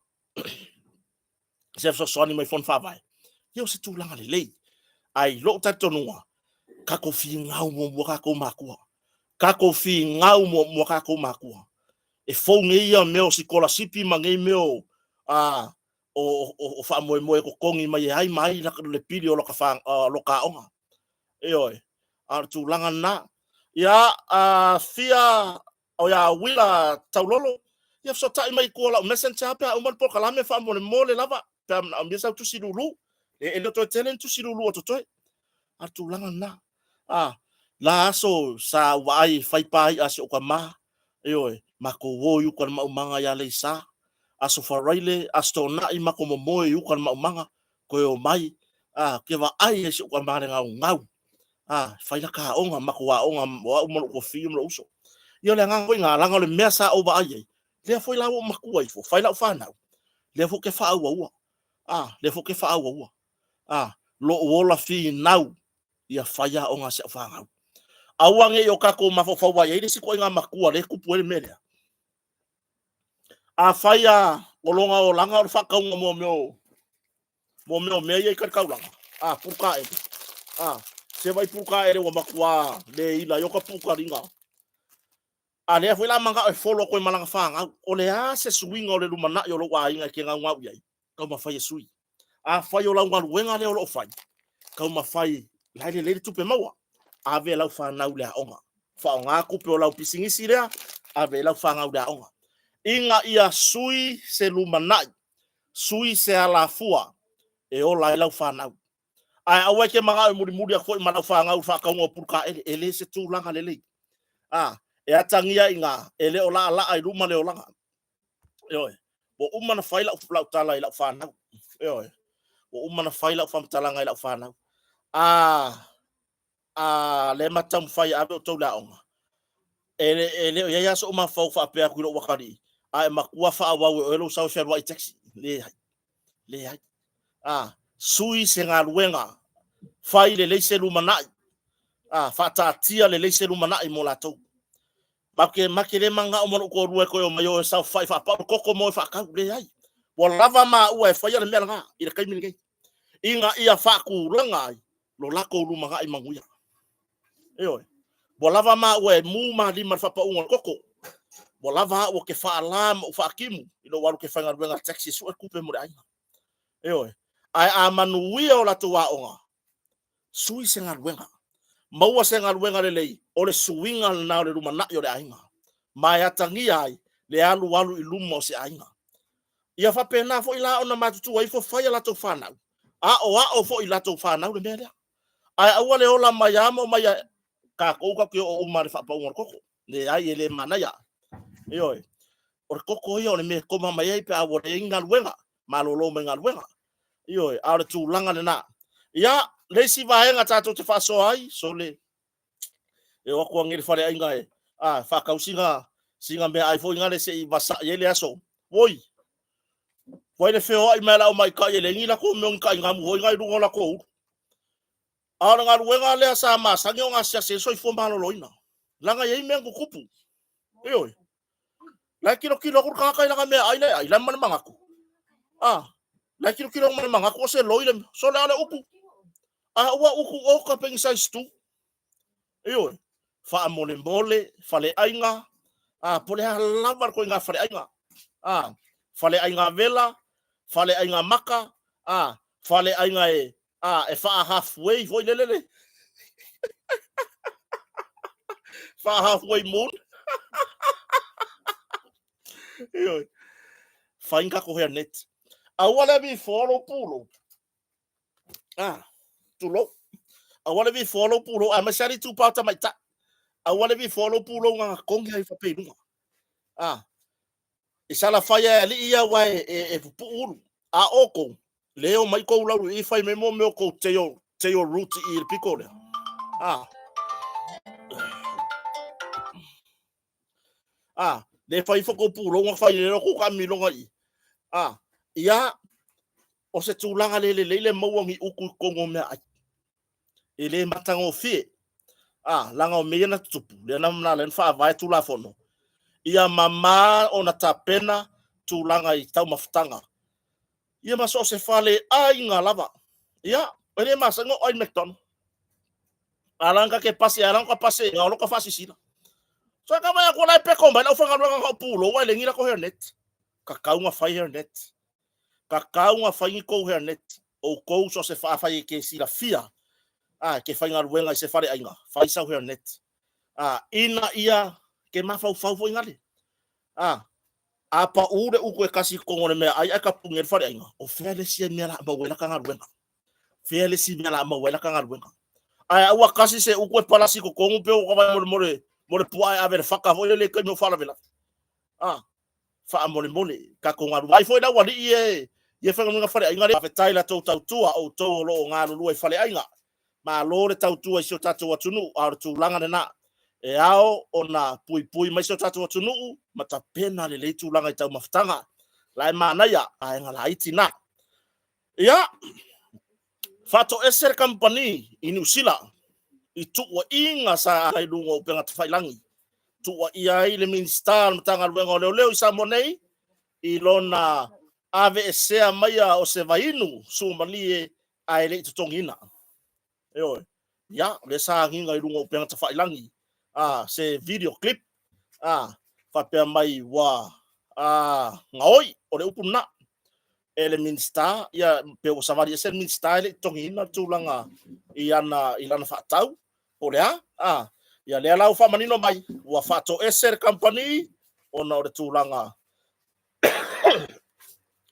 se fesoasoani mai Fono Faavae, ia o se tulaga lelei. Ae i lou talitonuga, tatou finau muamua tatou matua. Tatou finau muamua tatou matua. E fou nei ia mea o sikolasipi ma nei mea o, a, o, o, o faamoemoe e totogi mai e ai ma ai le pili o lota aoga. Ioe, a o le tulaga lena. Ia, a fia o ia Uila Taulolo, ia fesootai mai i tua o lau messenger pe a uma le polokalame faamolemole lava, pe a manaomia sau tusi lulu. E le o toe tele ni tusi lulu o totoe. A o le tulaga lena. A, la aso sa ou vaai e fai pāi'a a si ou tama, ioe, matou o i uta i le maumaga i Aleisa, Aso Faraile, Aso Toonai matou momoe i uta i le maumaga, toe omai, a, ou te vaai ai i si ou tama i le gaugau, a, fai lata aoga, matou aoga, o au ma lou toafia ma lou uso. Ia o le agaga foi lena, leaga o le mea sa ou vaai ai, lea foi la ua ou matua ifo, fai lau fanau, lea foi ou te faaauaua, a, lea foi ou te faaauaua, a, lou ola finau ia fai aoga a si au fanau. Aua ne i o tatou mafaufau ai le isi ituaiga matua lea e tupu ai le mea lea. Afai a o lona olaga o le faatauga mo mea o mo mea o mea ia i tai taulaga, a pulukaele, a se vai pulukaele ua matua le ila ai o ka pulukaliga. A lea foi la manao e folo atu ai ma lana fanau. O le a se suiga o le lumanai o lou aiga e te gaugau i ai? Taumafai e sui. Afai o lau galuega lea o lo o fai, taumafai la e lelei le tupe maua, ave lau fanau i le aoga. Faaaoga tupe o lau pisinisi lea, ave ai lau fanau i le aoga. Ina ia sui se lumanai, sui se alafua e ola ai lau fanau. Ae aua e te manao e mulimuli atu foi ma lau fanau i le faatauga o pulukaele, e le se tulaga lelei. A, e atagia i ina, e le o laalaa i luma le olaga. Ioe. Ua uma ona fai lau, lau tala i lau fanau. Ioe. Ua uma ona fai lau faamatalaga i lau fanau. A, a lea ma taumafai e ave outou i le aoga, e, e le o i ai lava so'u mafaufau faapea atu i lou atalii, a e matua faaauau e oe lou sau e fealuai i taxi. Leai. Leai. A, sui se galuega, fai lelei se lumanai, a, faataatia lelei se lumanai mo latou. Make, make le manao ma lou toalua e toe omai o e saofai faapau le koko ma o e faatau. Leai. Ua lava maua e faia le mea lena i le taimi lenei. Ina ia faatulaga ai lo latou lumanai manuia. Ioe. Ua lava maua e mu ma lima i le faapauga o le koko. Ua lava au ou te faala ma ou faatimu i lou alu ou te faigaluega i le taxi e sue tupe mo le aiga. Ioe. Ae a manuia o latou aoga, sui se galuega. Maua se galuega lelei, o le suiga lena o le lumanai o le aiga, ma e atagia ai le alualu i luma o se aiga. Ia faapena foi la ona matutua ifo fai a latou fanau, aoao foi i latou fanau le mea lea. Ae aua le ola mai lava ma omai tatou tatou te oo uma i le faapauga o le koko. Leai, e le manaia. Ioe. O le koko ia o le mea e koma mai ai pe a ua leai ni galuega, malolo mai galuega. Ioe, a o le tulaga lena. Ia, le isi vaega tatou te faasoa ai, sole, e o atu anei i le faleaiga e faatau sina meaai foi nale se i vasai ai le aso. Oi, fai le feoai mai o le aumaitai e leai ni latou mea o ni tainamu foi na i luga o latou ulu. A o le galuega lea sa masani ona asiasi ai le soifua maloloina, leaga e i ai mea na tutupu. Ioe. La e tilotilo atu le tagata i lana meaai la e ai, la e ma le manatu. A, la e tilotilo ma le manatu o se loi le sole a o le utu. A ua utu oka pe ni size 2. Ioe. Faamolemole, faleaiga, a po o le a lava le ituaiga faleaiga. A, faleaiga vela, faleaiga maka, a, faleaiga e a, e faa halfway foi lele le faa halfway moon. Ioe. Fai ni tatou hairnet. Aua le vifoa lou pulou. Ah, tulou. Aua le vifoa lou pulou, aemaise lava le itupa o tamaitai. Aua le vifoa lou pulou na togi ai faapea i luga. Ah, I Salafai e alii ia aua e pupuu ulu. A outou, le omai tou laulu i i fai mai mo mea o tou tail, tail root i le pito lea. A. A, le fai ifo tou pulou na fai le tou taamiloga i i. A, ia, o se tulaga le lelei le maua o ni utu i totonu o meaai. E le matagofie. A, leaga o mea ia na tutupu, lea na ala ai ona faavae Tulafono, ia mama ona tapena tulaga i taumafataga. Ia ma so o se faleaiga lava. Ia, e le masani ona ai le McDonald. A la ta te pasi, a la ta pasi i o ka faasisila. So ka vai atu la e peko mai le aufaigaluega na o pulou ae le ni lako hairnet. Tatau na fai hairnet. Tatau na fai ni tou hairnet. Outou so o se afai e te silafia a e te faigaluega i se faleaiga, fai sau hairnet. A ina ia ke mafaufau foi ngale. A a pau le utu e kasi i totonu o le meaai ae tapuni ai le faleaiga, o fea le isi mea la maua ai lata galuega? Fea le isi mea la maua ai lata galuega? Ae aua kasi se utu e palasi i totonu pe ua ka mo le mo le puaa e ave le faka foi lele i taimi o faalavelave. A faamolemole tatou galulue ai foi le aualii e ia faigaluega faleaiga le faafetai la tou tautua outou o lo o galulue i faleaiga. Malo le tautua i si o tatou atunuu, a o le tulaga lena e ao ona puipui mai si o tatou atunuu ma tapena lelei tulaga i taumafataga la e manaia vaega laiti na. Ia, faatoese le kamupani i Niu Sila i tuuaiga sa i luga o upega tafailagi, tuuaia ai le Minisita o le Matagaluega o Leoleo i Samoa nei i lona aveesea maia o se vainu suamalie ae le i totogiina. Ioe. Ia, o lea sa agiga i luga o upega tafailagi a se video clip a faapea mai ua gaoi, o le upu lena e le Minisita, ia pe ua savali ese le Minisita e le i totogiina le tulaga i ana i lana faatau po o le a. A, ia lea la ua faamanino mai ua faatoese le kamupani ona o le tulaga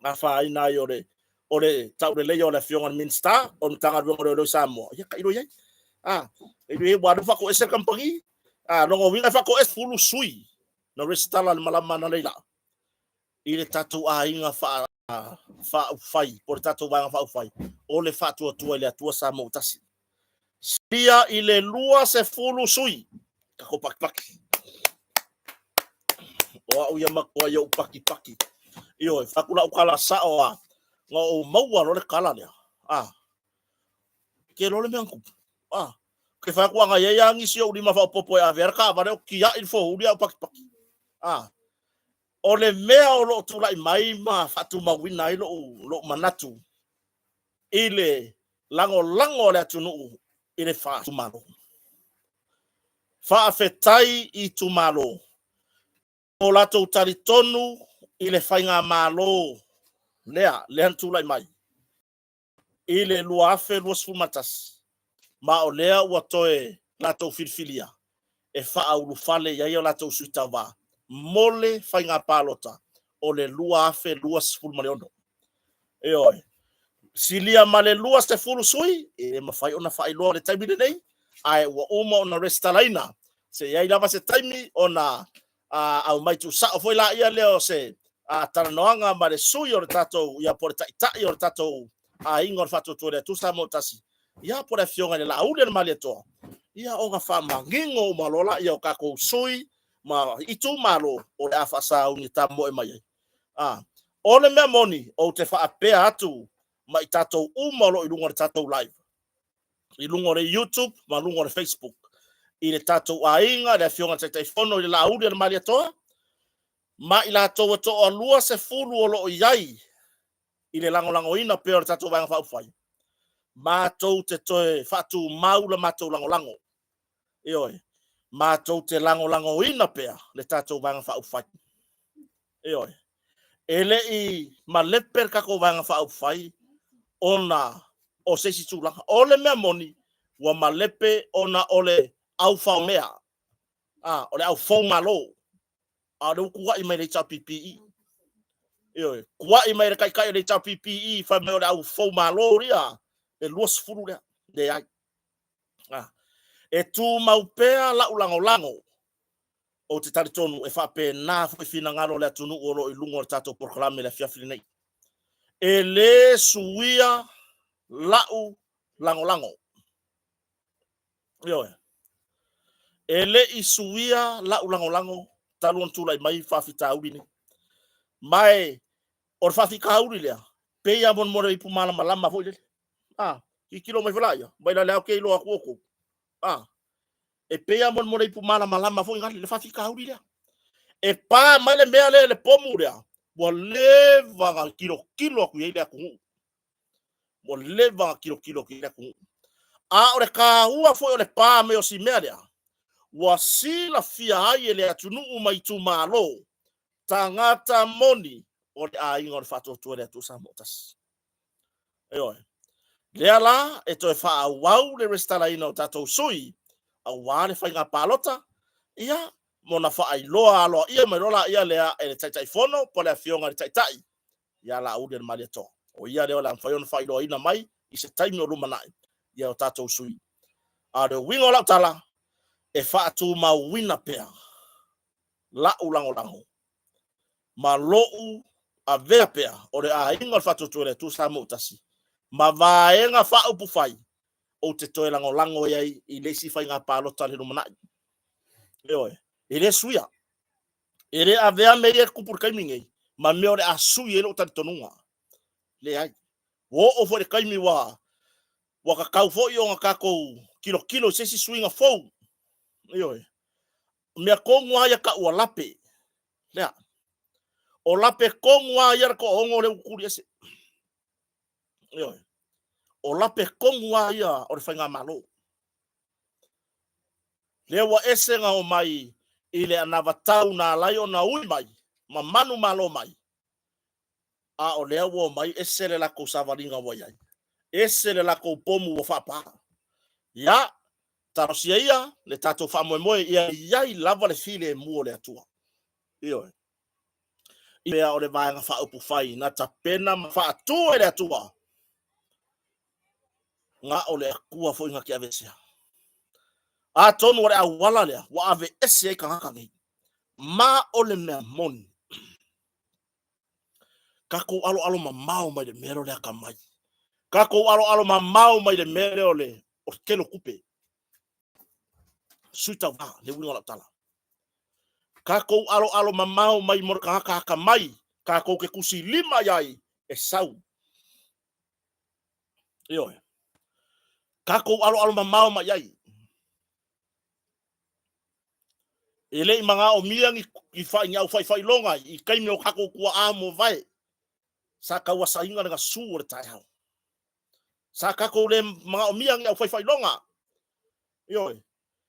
afaina ai o le tauleleia o le afioga i le Minisita o le Matagaluega o Leoleo i Samoa. Ia tailo i ai. A, tailo i ai, ua alu faatoese le kamupani. A, lona uiga e faatoese 10 sui na resitala le malama analeila i le tatou aiga faaupufai, po o le tatou vaega faaupufai o le Faatuatua i le Atua Samoa ua Tasi. Sia i le 20 sui tatou pakipaki. O au ia matua i ou pakipaki. Ioe, fai atu lau tala sao a, na ou maua loa le tala lea. A, ke loa le mea na tupu. A, ke fai atu ana i ai lava nisi o ou lima faaopoopo e ave ai le taavale o tiai le fouli a o pakipaki. A, o le mea o lo o tulai mai ma faatumauina ai lou manatu i le lagolago a le atunuu i le itumalo. Faafetai i itumalo o latou talitonu i le faigamalo lea na tulai mai i le 2021, ma o lea ua toe latou filifilia e faaulufale i ai o latou sui tauva mo le faiga palota o le 2026. Ioe. Silia ma le 20 sui, e le mafai ona faailoa i le taimi lenei, ae ua uma ona resitalaina. Se i ai lava se taimi ona aumai tuusao foi laia lea o se talanoaga ma le sui o le tatou, ia po o le taitai o le tatou aiga o le Faatuatua i le Atua Samoa ua Tasi, ia po o le Afioga i le Laauli a le Malietoa, ia ona faamanino uma loa lea o tatou sui ma itumalo o le a faasauni e tamoe mai ai. O le mea moni, ou te faapea atu ma i tatou uma o lo o i luga o le tatou live, i luga o le YouTube ma luga o le Facebook, i le tatou aiga, le Afioga i le Taitaifono i le Laauli a le Malietoa, ma i latou e toalua sefulu o lo o i ai i le lagolagoina pea o le tatou Vaega Faaupufai, matou te toe faatumau le matou lagolago. Ioe, matou te lagolagoina pea le tatou Vaega Faaupufai. Ioe, e le i malepe le tatou Vaega Faaupufai ona o se isi tulaga. O le mea moni, ua malepe ona o le aufaomea, o le aufoumalo, a o lea ua tuai mai le HRPP. Ioe, tuai mai le taitai o le HRPP, fai mai o le au foumalo ia, le 20 lea. Leai. E tumau pea lau lagolago, ou te talitonu e faapena foi finagalo o le atunuu o lo o i luga o le tatou polokalame i le afiafi lenei. E le suia lau lagolago. Ioe. E le i suia lau lagolago talu ona tulai mai faafitauli nei. Ma e, o le faafitauli lea, pei lava mo le ipu malamalama foi lele. A, tilotilo mai foi laia, vai la le ao ke iloa atu outou. A, e pei lava mo le ipu malamalama foi nale, le faafitauli lea. E pa mai le mea lea, le pomu lea, ua leva ona tilotilo atu i ai le atunuu. Ua leva ona tilotilo atu i ai le atunuu. A o le taua foi o le pa mai o si mea lea, ua silafia ai e le atunuu ma itumalo tagata moni o le aiga o le Faatuatua i le Atua Samoa Tasi. Ioe. Lea la e toe faaauau le resitalaina o tatou sui aua le faiga palota, ia, mo na faailoa aloaia mai loa laia lea e le Taitaifono po o le Afioga i le Taitai ia Laauli a le Malietoa. O ia lea o le a mafai ona faailoaina mai i se taimi o lumanai ia o tatou sui. A o le uiga o lau tala, e faatumauina pea lau lagolago ma lou avea pea o le aiga o le Faatuatua i le Atua Samoa ua Tasi ma Vaega Faaupufai ou te toe lagolago i ai i le isi faiga palota i le lumanai. Ioe, e le suia. E le avea mea ia e tupu i le taimi nei ma mea o le a sui ai lou talitonuga. Leai. Ua oo foi i le taimi ua tatau foi ona tatou tilotilo i se isi suiga fou. Ioe. O mea tonu lava ia tau ua lape. Lea. O lape tonu lava ia le toaono lea ua tutuli ese. Ioe. O lape tonu lava ia o le faigamalo. Lea ua ese na omai i le anavatau na ala ai ona ui mai ma manumalo mai, a o lea ua omai ese le latou savaliga ua i ai, ese le latou pomu ua faapa. Ia, talosia ia le tatou faamoemoe ia i ai lava le filemu o le Atua. Ioe. I mea o le Vaega Faaupufai na tapena ma faatu e le Atua, na o le Atua foi na te aveesea. Atonu o le auala lea ua aveese ai tagata nei. Ma o le mea moni, tatou aloalo mamao mai le mea lea o le atamai. Tatou aloalo mamao mai le mea lea o le tele o tupe. Sui tauva, le uiga o lau tala. Tatou aloalo mamao mai mo le tagata atamai, tatou te tusilima i ai e sau. Ioe. Tatou aloalo mamao mai ai. E le i manaomia ni ni au faifailoga i taimi o tatou tuaa movae. Sa tauasaina le gasu o le taeao. Sa tatou le manaomia ni au faifailoga. Ioe.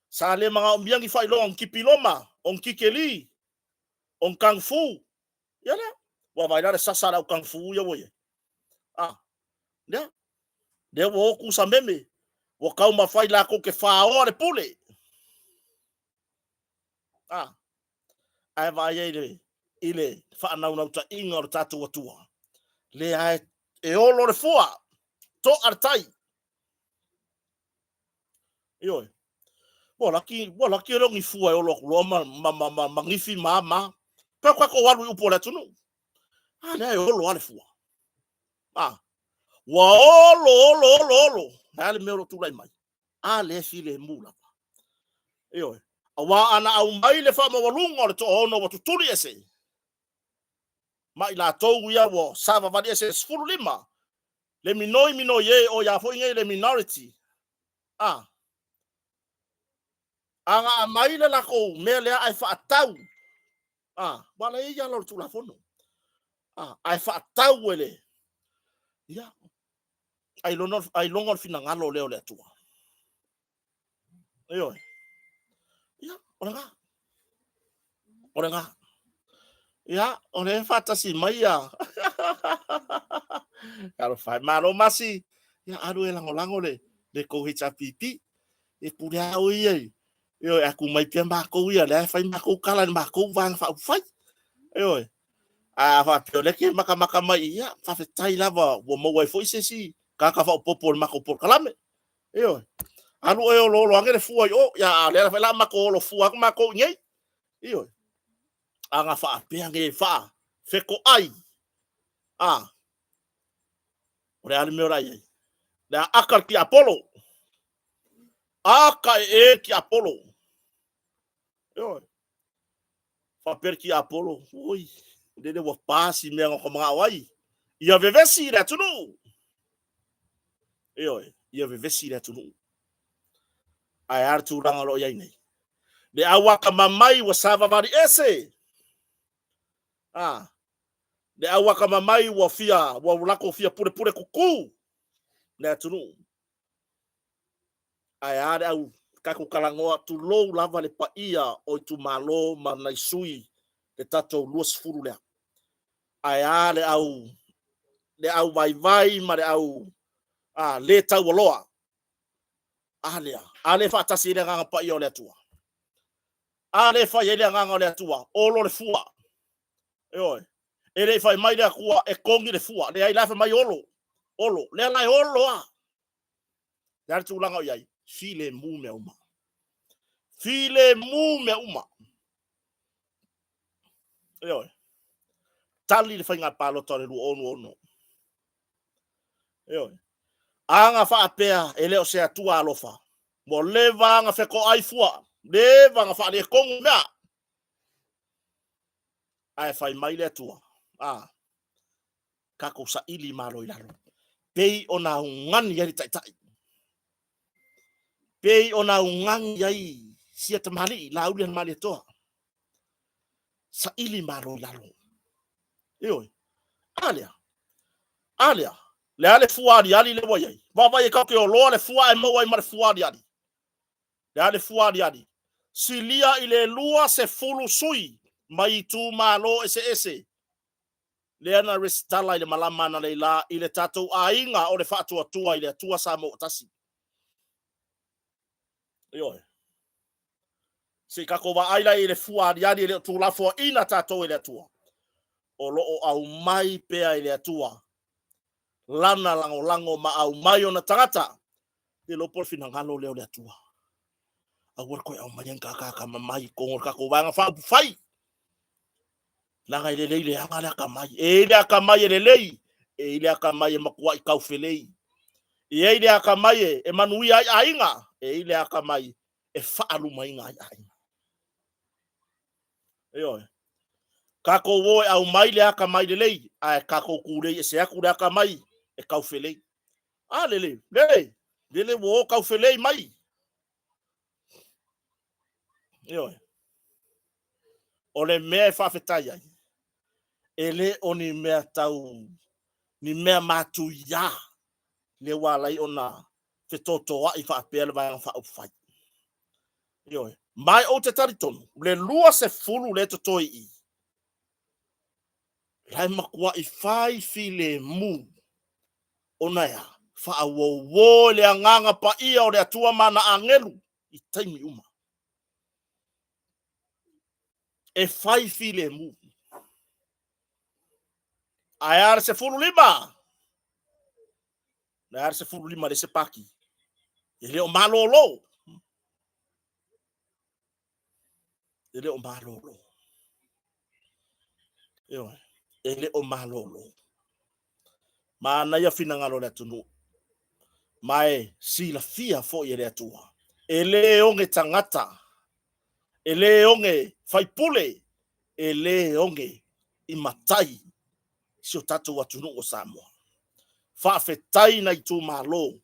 Sa le manaomia ni faailoga o ni tipiloma, o ni tikeli, o ni kangfu. Ia lea. Ua vaai la le sasa a le au kangfu ia ua i ai. Ah, lea. Lea ua o tusa meme. Ua taumafai latou te faoa le pule. A, ae vaai ai le, i le faanaunautai o le tatou Atua, lea e, e olo le fua, toa le tai. Ioe. Ua laki, ua laki e le o ni fua e olo atu loa ma, ma, ma, ma, ma gifi ma ma. Pe tatou alu i upu o le atunuu. A lea e olo lava le fua. A, ua olo, olo, olo, olo. Le a le mea o lo o tulai mai? A lea e filemu lava. Ioe. Aua ana aumai le faamaualuga o le toaono ua tutuli ese, ma i latou ia ua savavali ese le 15, le minoi minoi e o ia foi nei le minority. A, ana aumai le latou mea lea ae faatau, a, ua la e i ala o le Tulafono. A, ae faatau e le, ia, ailoga, ailoga o le finagalo lea o le Atua. Ioe. Ia, o lena. O lena. Ia, o lea e faatasi mai ia. Alofa e malo Masi. Ia, alu e lagolago le, le kou HRPP. E pule a oe ia i. Ioe, a tu mai pea makou ia, lea e fai makou tala i le makou vaega faaupufai. Ioe. A faapea o lea ke makamaka mai, ia, faafetai lava ua maua ai foi se isi tagata faaopoopo o le matou polokalame. Ioe. Alu oe e oloolo ane le fua i o, ia, a o lea la matou olo fua atu matou i inei. Ioe. A na faapea nei faa fetoai, a, o le a le mea o le a i ai? Le a aka le tiapolo. Aka e e le tiapolo. Ioe. Faapea le tiapolo, oi, lele ua pa si mea na ka manao ai. Ia vevesi i le atunuu. Ioe, ia vevesi i le atunuu. Ae a le tulaga o lo o i ai nei? Le au akamamai ua savavali ese. A, le au akamamai ua fia, ua latou fia pulepule kuku le atunuu. Ae a le au tatou talanoa, tulou lava le paia o itumalo ma nai sui le tatou 20 lea. Ae a le au le au vaivai ma le au a, le taualoa. A lea, a le faatasi ai le agaga paia o le Atua. A le fai ai le agaga o le Atua, olo le fua. Ioe. E le i fai mai le Atua e kogi le fua. Leai, la e fai mai olo. Olo. Lea la e olo lava. Le a le tulaga o i ai? Filemu mea uma. Filemu mea uma. Ioe. Tali le faiga palota o le 2026. Ioe. A na faapea e le o se Atua alofa, ua leva ona fetoai fua, leva ona faaletonu mea. Ae fai mai le Atua, a, tatou saili malo i lalo, pei ona augani ai le taitai, pei ona augani ai sia tamalii, Laauli ana Malietoa, saili malo i lalo. Ioe. A lea, a lea, le a le fua aliali lea ua i ai. Vaavaai e tatou te oloa le fua ae maua ai ma le fua aliali. Le a le fua aliali? Silia i le 20 sui mai itumalo eseese lea na resitala i le malama analeila i le tatou aiga o le Faatuatua i le Atua Samoa ua Tasi. Ioe. Se i tatou vaai la i le fua aliali e le o tuulafoaina tatou e le Atua. O lo o aumai pea e le Atua lana lagolago ma aumai ona tagata. Le iloa po o le finagalo lea o le Atua. Aua le toe aumaia ni tagata atamamai i totonu o le tatou Vaega Faaupufai. Leaga e lelei leaga le atamai. E i ai le atamai e lelei, e i ai le atamai e matuai taufelei. E i ai le atamai e manuia ai aiga, e i ai le atamai e faalumaina ai aiga. Ioe. Tatou o e aumai le atamai lelei, ae tatou tulei ese atu le atamai e taufelei. A lele, lele, lele ua o taufelei mai. Ioe. O le mea e faafetai ai, e le o ni mea tau, ni mea matuia lea ua ala ai ona fetotoai faapea le Vaega Faaupufai. Ioe. Ma ou te talitonu, le 20 lea e totoe i i, la e matuai fai filemu ona e a? Faauouo i le agaga paia o le Atua ma ana agelu i taimi uma. E fai filemu. Ae a le 15? Le a le 15 le se paki. E le o malolo. E le o malolo. Ioe, e le o malolo. Manaia finagalo o le atunuu. Ma e silafia foi e le Atua. E le oge tagata, e le oge faipule, e le oge i matai si o tatou atunuu o Samoa. Faafetai na itumalo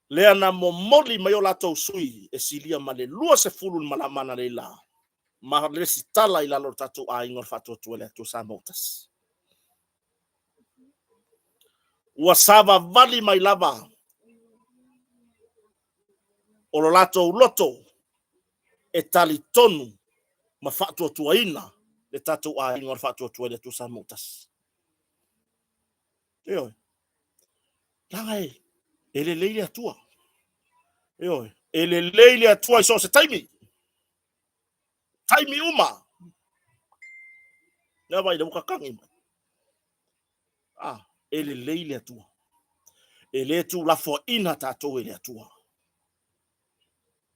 lea na momoli mai o latou sui e silia ma le 20 le malama analeila ma resitala i lalo o le tatou aiga o le Faatuatua i le Atua Samoa ua Tasi. Ua savavali mai lava o lo latou loto e talitonu ma faatuatuaina le tatou aiga o le Faatuatua i le Atua Samoa ua Tasi. Ioe. Leaga e lelei le Atua. Ioe. E lelei le Atua i so o se taimi. Taimi uma. Lea vai le ua kakagi mai. Ah, e lelei le Atua. E le tuulafoaina tatou e le Atua.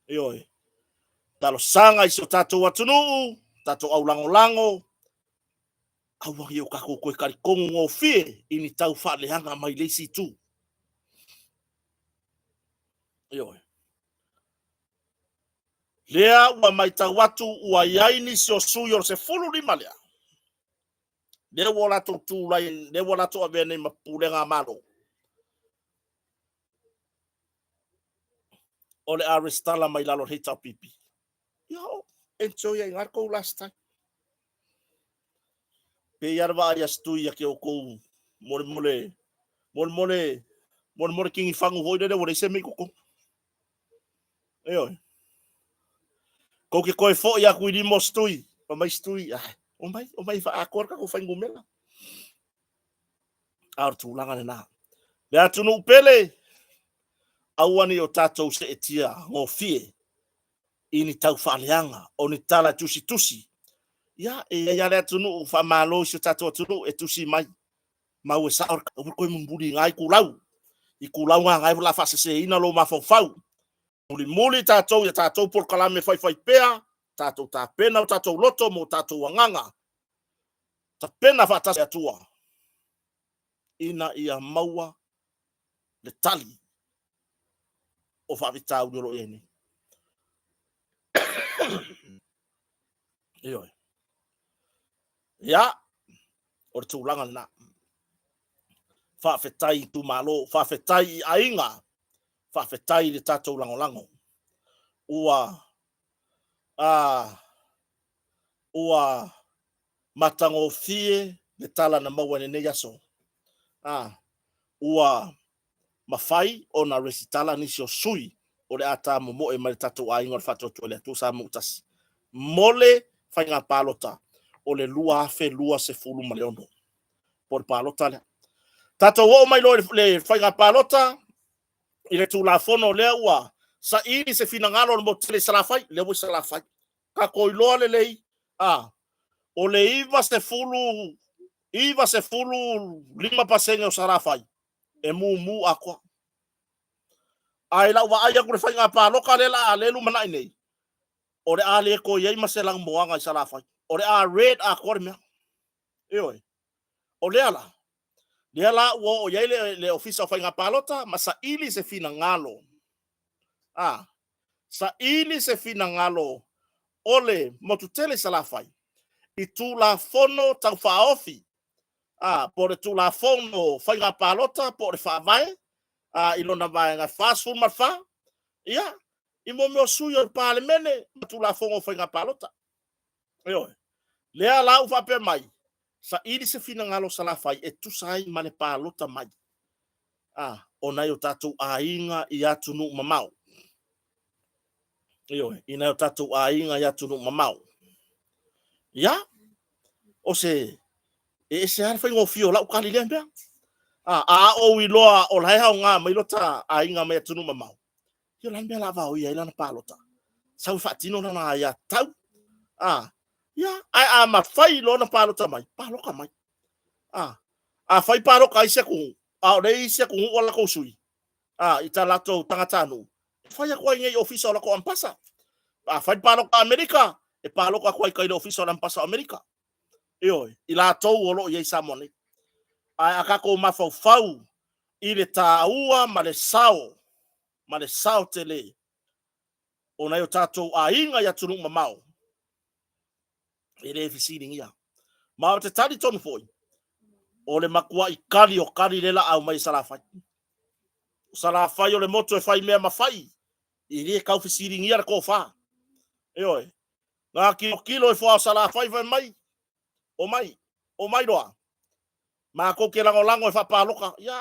Ioe. Talosaga i si o tatou atunuu, tatou aulagolago, aua ne i o tatou toe talitonu gofie i ni tau faaleaga mai le isi itu. Ioe. Lea ua matau atu ua i ai nisi o sui o le 15 lea, lea ua latou tulai, lea ua latou avea nei ma pulega a Malo, o le a resitala mai lalo o le HRPP. Ia o, enjoy ai ngā kou last time. Pe ia le vaai a stui ia ke o kou mole mole, mole mole, mole mole kingi fangu hoi lele ua leai se mea i totonu. Ioe. Kou ke koe foi aku i lima o Stui. Fai mai Stui, ai, omai, omai faaatoa le tatou fuainumera. A o le tulaga lena. Le atunuu pele, aua ne i o tatou seetia gofie i ni tau faaleaga, o ni tala e tusitusi. Ia, e i ai lava le atunuu faamalo i si o tatou atunuu e tusi mai. Mau e sao, aua le toe mulimuli i na itulau. Itulau na o le a faaseseina lou mafaufau. Mulimuli tatou i a tatou polokalame faifai pea, tatou tapena o tatou loto ma o tatou agaga, tapena faatasi le Atua ina ia maua le tali o faafitauli o lo o i ai nei. Ioe. Ia, o le tulaga lena. Faafetai i itumalo, faafetai i aiga, faafetai i le tatou lagolago. Ua a ua matagofie le tala na maua i lenei aso. A ua mafai ona resitala nisi o sui o le a ta momoe mai le tatou aiga o le Faatuatua i le Atua Samoa ua Tasi mo le faiga palota o le 2026 po o le palota lea. Tatou oo mai loa i le faiga palota i le Tulafono lea ua saili se finagalo o le motu tele i Salafai, lea ua i Salafai. Tatou iloa lelei, a, o le 90, 95% o Salafai e mumu atoa. Ae i lau vaai atu i le faiga palota lea la lea e lumanai nei, o le a le toe i ai ma se lanumoana i Salafai. O le a red atoa le mea. Ioe. O lea la, lea la ua oo i ai le, le Ofisa o Faiga Palota ma saili se finagalo. A, saili se finagalo o le motu tele i Salafai i Tulafono Tau Faaofi, a, po o le Tulafono Faiga Palota po o le Faavae, a, i lona vaega 44, ia, i mo mea o sui o le Palemene ma Tulafono o Faiga Palota. Ioe. Lea la ua faapea mai, saili se finagalo o Salafai e tusa ai ma le palota mai a o nai o tatou aiga i atunuu mamao. Ioe, i nai o tatou aiga i atunuu mamao. Ia, o se e ese lava le faigofie o lau tali i lea mea. A, a ou iloa o la e aoga mai lota aiga mai atunuu mamao, ia o le a le mea o le a vaoia ai lana palota? Sau e faatino lana aiatatau. A, Ia, ae a mafai loa ona palota mai, palota mai. A, afai palota ai isi atunuu, a o lea e i isi atunuu a latou sui, a, i ta latou tagatanuu, e fai atu ai nei i ofisa o latou ampasa. A fai le palota a Amerika, e palota atu ai i tai i le ofisa o le ampasa o Amerika. Ioe, i latou o lo o i ai i Samoa nei. Ae a tatou mafaufau i le taua ma le sao, ma le sao tele o nai o tatou aiga i atunuu mamao, e le fesiligia. Ma ou te talitonu foi, o le matuai kali o kali le laau mai e Salafai. O Salafai o le motu e fai mea ma fai, e le tau fesiligia le tofa. Ioe, na tilotilo ifo lava o Salafai fai mai, omai, omai loa, matou te lagolago e faapalota. Ia,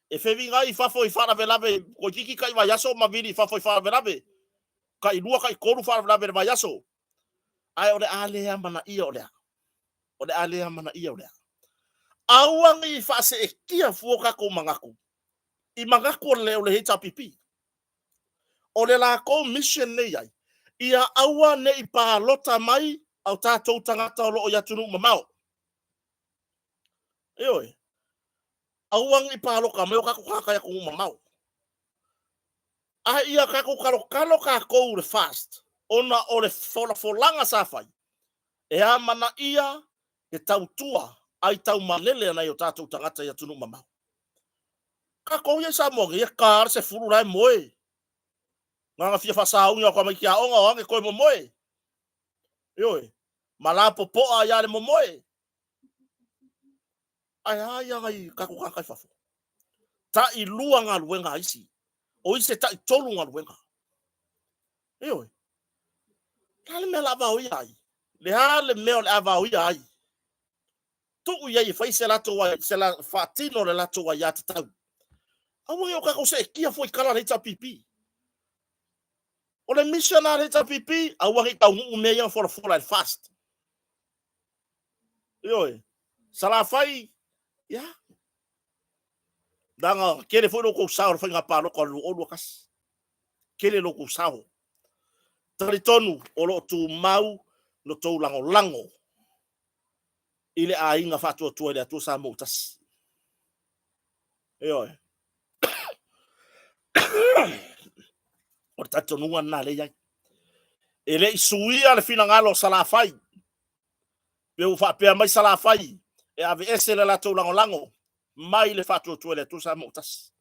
e feviga ai i fafo i faalavelave, toeitiiti tai vaiaso ma vili i fafo i faalavelave, tai lua tai tolu faalavelave i le vaiaso. Ae o le a le amanaia o le a? O le a le amanaia o le a? Aua ne i faaseetia fua o tatou manatu i manatu o le HRPP. O le latou mission nei ai, ia aua ne i palota mai o tatou tagata o lo o i atunuu mamao. Ioe. Aua ne i palota mai o tatou tagata i atunuu mamao. A ia tatou talotalo tatou i le FAST ona o le folafolaga sa fai, e amanaia le tautua aitaumalele a nai o tatou tagata i atunuu mamao. Tatou ia i Samoa nei, e ta lava le 10 la e moe. Na ona fia faasauni lava o tamaiti aoga o age toe momoe. Ioe. Ma lapopoa ai lava le momoe. Ae a ia nai tatou tagata i fafo? Tai lua galuega a isi. O isi e tai tolu galuega. Ioe. Le a le mea o le a vaoia ai? Le a le mea o le a vaoia ai? Tuu i ai e fai se latou ai, se la, faatino le latou aiatatau. Aua ne i o tatou seetia fua i tala a le HRPP. O le mission a le HRPP, aua ne i taunuu mea ia na folafola e le FAST. Ioe, Salafai, ia, leaga tele foi lo outou sao i le faiga palota o le 2021. Tele lo outou sao. Talitonu o lo o tumau lo outou lagolago i le aiga faatuatua i le Atua Samoa ua tasi. Ioe. O le talitonuga lena lea i ai. E le i suia le finagalo o Salafai. Pe ua faapea mai Salafai e aveese le latou lagolago mai le faatuatua i le Atua Samoa ua tasi.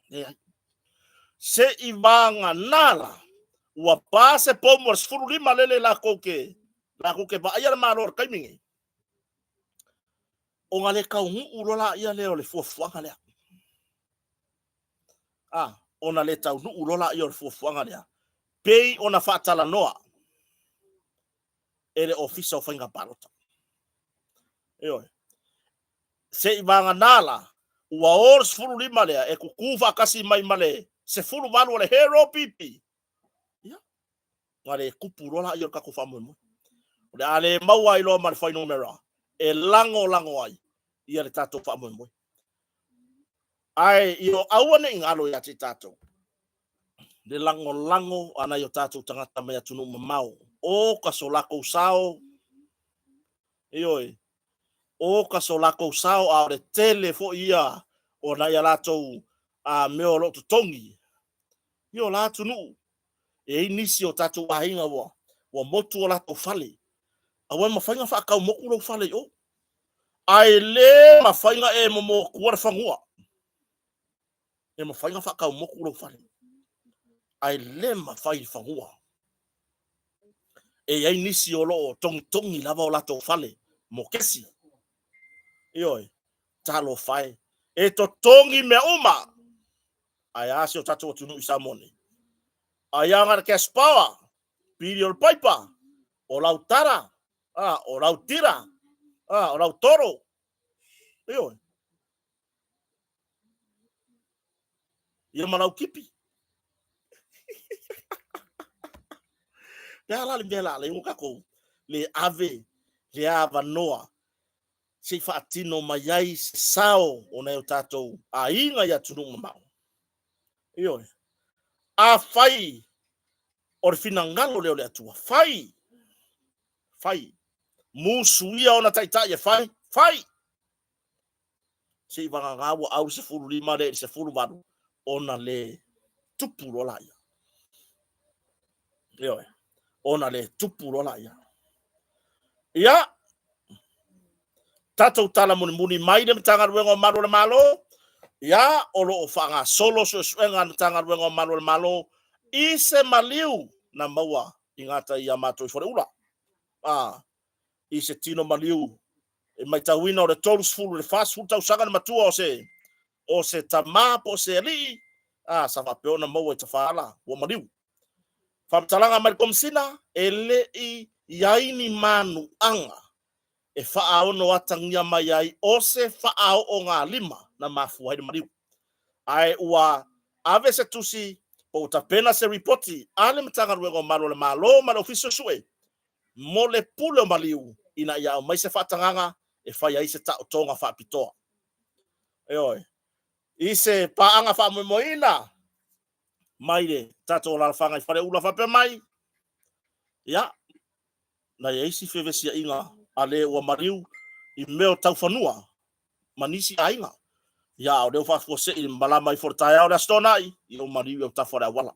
Leai. Se i vagana la, ua pa se pomu o le 15 lele latou te, latou te vaaia le Malo o le taimi nei, ona le taunuu loa laia lea o le fuafuaga lea. A, ona le taunuu loa laia o le fuafuaga lea, pei ona faatalanoa e le Ofisa o Faiga Palota. Ioe. Se i vagana la, ua o le 15 lea e tutu faatasi mai ma le 18 o le Hero PP. Ia, na le tupu loa laia o le tatou faamoemoe. O le a le maua ai loa ma le fuainumera e lagolago ai ia le tatou faamoemoe. Ae ia aua ne i galo ia te tatou le lagolago a nai o tatou tagata mai atunuu mamao. O ka so lakou sao, ioe, o ka so lakou sao, a o le tele foi ia o nai a latou a mea o lo o totogi i o la atunuu. E i ai nisi o tatou aiga ua ua motu o latou fale. Aua e mafai ona faatau motu lou fale i o. Ae le mafai ona e momo atua le fanua. E mafai ona faatau motu lou fale, ae le mafai le fanua. E i ai nisi o lo o togitogi lava o latou fale mokesi. Ioe, talofa e. E totogi mea uma. Ae a si o tatou atunuu i Samoa nei? Ai a na le cash power, pili o le paipa, o lau tara, a, o lau tira, a, o lau toro. Ioe. Ia ma lau kipi. Pe a la le mea la alai o tatou le ave le avanoa se i faatino mai ai se sao o nai o tatou aiga i atunuu mamao. Ioe. Afai o le finagalo lea o le Atua, fai. Fai. Musuia ona taitai e fai, fai! Se i vagana ua au le 15 lea i le 18 ona le tupu loa laia. Ioe, ona le tupu loa laia. Ia, tatou tala mulimuli mai le Matagaluega o Malu o le Malo, ia, o lo o faagasolo suesuega a le Matagaluega o Malu o le Malo i se maliu na maua i gata ia matou i Faleula. A, i se tino maliu e matauina o le 30 i le 40 tausaga le matua o se tama po o se alii, a, sa faapea ona maua i Tafaala ua maliu. Faamatalaga mai le Komesina, e le i i ai ni manuaga e faaono atagia mai ai o se faaoogalima na mafua ai le maliu. Ae ua ave se tusi po ua tapena se ripoti a le Matagaluega o Malu a le Malo ma le Ofisa Suesue mo le pule o maliu ina ia aumai se faatagaga e fai ai se taotoga faapitoa. Ioe. I se paaga faamoemoeina mai le tatou alaalafaga i Faleula faapea mai, ia, na i ai isi fevesiaiga a le ua maliu i mea o taufanua ma nisi aiga. Ia, a o lea ua faafuasei i le malama ifo o le taeao o le Aso Toonai, ia ua maliu i autafa o le auala.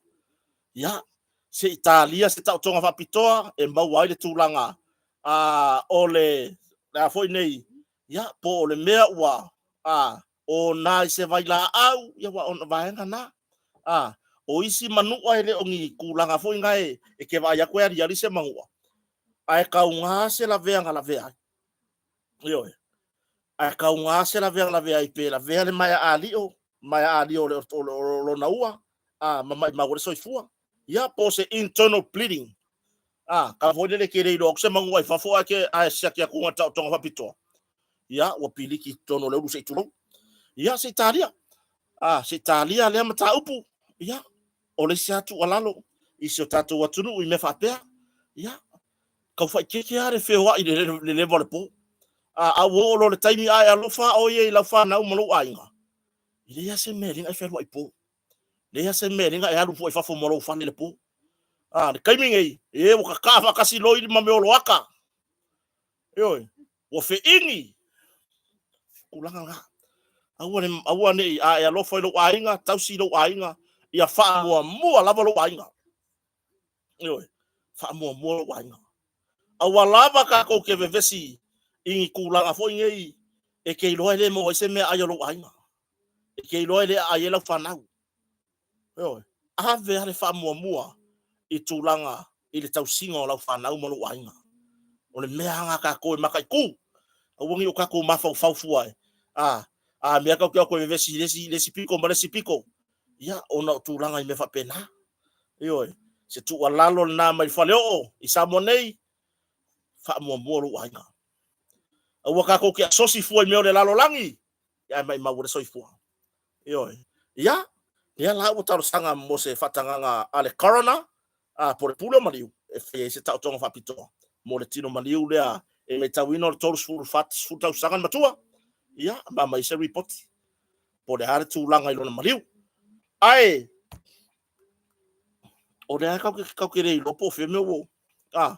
Ia, se i talia se taotoga faapitoa e maua ai le tulaga a, o le, le a foi nei, ia, po o le mea ua a, ona i se vailaau, ia ua ona vaega na. A, o isi manua e le o ni tulaga foi na e, e te vaai atu e aliali se manua, ae tauga se lavea na lavea ai. Ioe. Ae tauga se lavea na lavea ai pe lavea le maea alio, maea alio o, le, o, le, o lona ua, a, ma maimau ai le soifua. Ia, po o se internal bleeding. A, ka foi lele ke le iloa atu se manua i fafo ae ke ae siaki atu na taotoga faapitoa. Ia, ua piliki i totonu o le ulu se i tulou. Ia, se i talia. A, se i talia lea mataupu. Ia, o le isi lava tuualalo i si o tatou atunuu i mea faapea. Ia, tau faaeteete lava le feoai i le leva o le po. A, a ua oo loa i le taimi a e alofa oe ia i lau fanau ma lou aiga, e leai lava se mea e ala ai ona e fealuai po. Leai lava se mea e ala ai ona e alu fua i fafo ma lou fale i le po. A, le taimi nei, e ua kakaa faatasi loili ma mea o loaka. Ioe, ua feini. Tulaga na. Aua ne, aua ne i a e alofa i lou aiga, tausi i lou aiga, ia faamuamua lava lou aiga. Ioe, faamuamua lou aiga. Aua lava tatou te vevesi i ni tulaga foi nei e te iloa e le maua ai se meaai a lou aiga. E te iloa e le aai ai lau fanau. Ioe, ave lava le faamuamua i tulaga i le tausiga o lau fanau ma lou aiga. O le mea lava tatou e mataitu. Aua ne i o tatou mafaufau fua e, a, a mea tatou te o atu e vevesi i le isi, le isi pito ma le isi pito. Ia, ona o tulaga i mea faapena. Ioe, se tuualalo lena mai le faleoo i Samoa nei, faamuamua lou aiga. Aua tatou te asosi fua i mea o le lalolagi, ae maimau ai le soifua. Ioe. Ia, lea la ua talosaga mo se faatagaga a le coroner, a po o le pule o maliu, e fai ai se taotoga faapitoa mo le tino maliu lea e matauina o le 30 40 tausaga le matua, ia, ma aumai se ripoti po o le a le tulaga i lona maliu. Ae, o lea tatou te le iloa po o fea mea ua, a,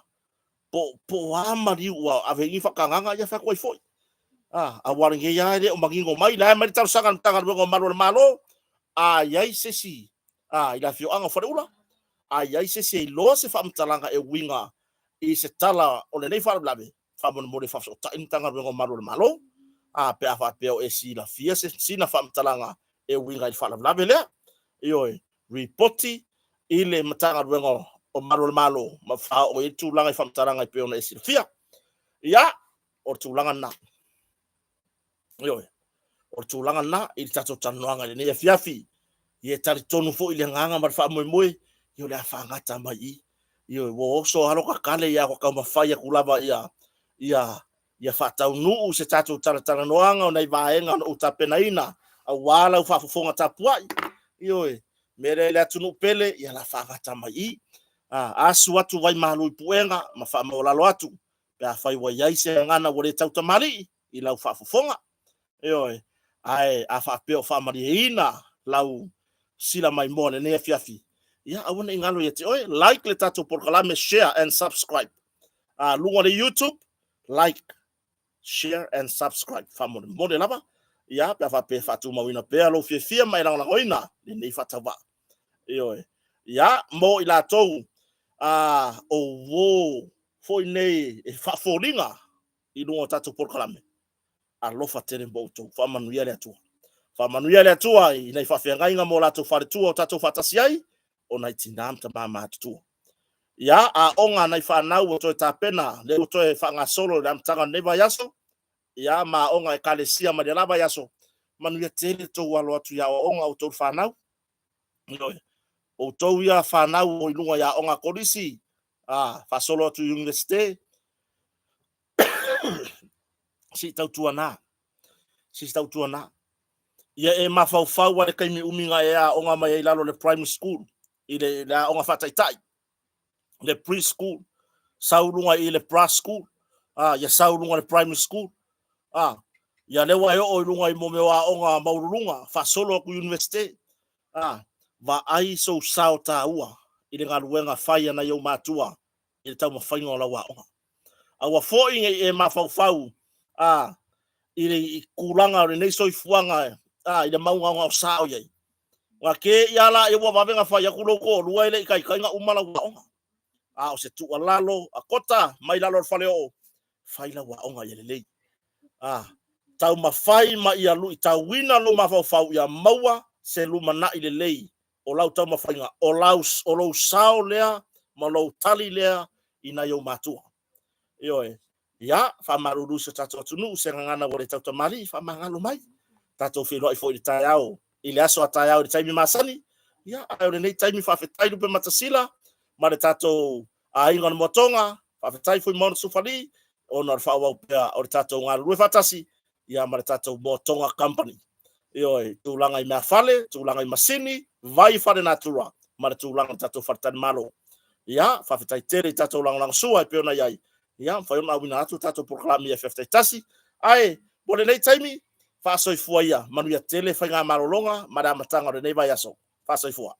po, po o a maliu ua ave i ni faatagaga, ia fai atu ai foi. A, aua lenei lava e le o manino mai, la e aumai le talosaga a le Matagaluega o Malu a le Malo, a i ai se isi a, i le afioaga o Faleula, a i ai se isi e iloa se faamatalaga e uiga i se tala o lenei faalavelave, faamolemole faafesootai le Matagaluega o Malu a le Malo, a, pe a faapea o e silafia se sina faamatalaga e uiga i le faalavelave lea. Ioe, ripoti i le Matagaluega o Malu o le Malo ma faaoo i ai le tulaga i faamatalaga e pei ona e silafia. Ia, o le tulaga lena. Ioe, o le tulaga lena i le tatou talanoaga i lenei afiafi. Ia e talitonu foi le agaga ma le faamoemoe, ia o le a faagata mai i. Ioe, ua oso lava lota kale ia taumafai atu lava ia, ia, ia faataunuu se tatou talatalanoaga o nai vaega na ou tapenaina aua lau faafofoga tapuai. Ioe, mea lea i le atunuu pele, ia la faagata mai i. A, asu atu vaimalu i puega ma faamaualalo atu pe afai ua i ai se gagana ua le tautamalii i lau faafofoga. Ioe, ae a faapea o faamalieina lau sila maimoa i lenei afiafi, ia aua ne i galo ia te oe, like le tatou polokalame, share and subscribe. Luga o le YouTube, like, share and subscribe. Faamolemole lava, ia, pe a faapea e faatumauina pea lou fiafia ma e lagolagoina lenei faatauvaa. Ioe. Ia, mo i latou o uo foi nei e faafoliga i luga o tatou polokalame, alofa tele mo outou. Faamanuia le Atua. Faamanuia le Atua i nai faafeagaiga mo latou faletua o tatou faatasi ai, o nai tinā ma tamā matutua. Ia, aoga a nai fanau ua toe tapena, lea ua toe faagasolo i le amataga o lenei vaiaso, ia, ma aoga Ekalesia mai le la vaiaso, manuia tele le tou alo atu i aoaoga o outou fanau. Ioe. Outou ia fanau o i luga i aoga a kolisi, a, faasolo atu i Iunivesite, se i tautuana, se i tautuana. Ia e mafaufau a le taimi umi na e aoga mai ai i lalo o le primary school, i le aoga faataitai, le pre school, sau luga i le pra school, a, ia sau luga i le primary school, a, ia lea ua e oo i luga i mo mea o aoga maualuluga, faasolo atu i Universite, a, vaai sou sao taua i le galuega fai a nai ou matua i le taumafaiga o lau aoga. Aua foi ne i e mafaufau a, i le tulaga o lenei soifuaga a, i le maugaogaosa o i ai. Na te i a la ua vave ona fai atu lou toalua e le i taitai ona uma lau aoga. A o se tuualalo a Kota mai lalo o le faleoo, fai lau aoga ia lelei. A, taumafai ma ia luitauina lou mafaufau ia maua se lumanai lelei o lau taumafaiga, o lau, o lou sao lea ma lou tali lea i nai ou matua. Ioe. Ia, faamalulu i si o tatou atunuu, se gagana ua le tautamalii, faamagalo mai. Tatou feiloai foi i le taeao, i le aso a taeao i le taimi masani. Ia, ae o lenei taimi faafetai Lupematasila ma le tatou aiga o le Moatonga, faafetai Fuimaono Sufali, ona o le faaauau pea o le tatou galulue faatasi, ia ma le tatou Moatonga Company. Ioe, tulaga i meafale, tulaga i masini, vai fale natura, ma le tulaga o le tatou faletalimalo. Ia, faafetai tele i tatou lagolagosua e pei ona i ai, ia, mafai ona auina atu tatou polokalame i afiafi taitasi. Ae, mo lenei taimi, faasoifua ia, manuia tele faigamalologa ma le amataga o lenei vaiaso. Faasoifua.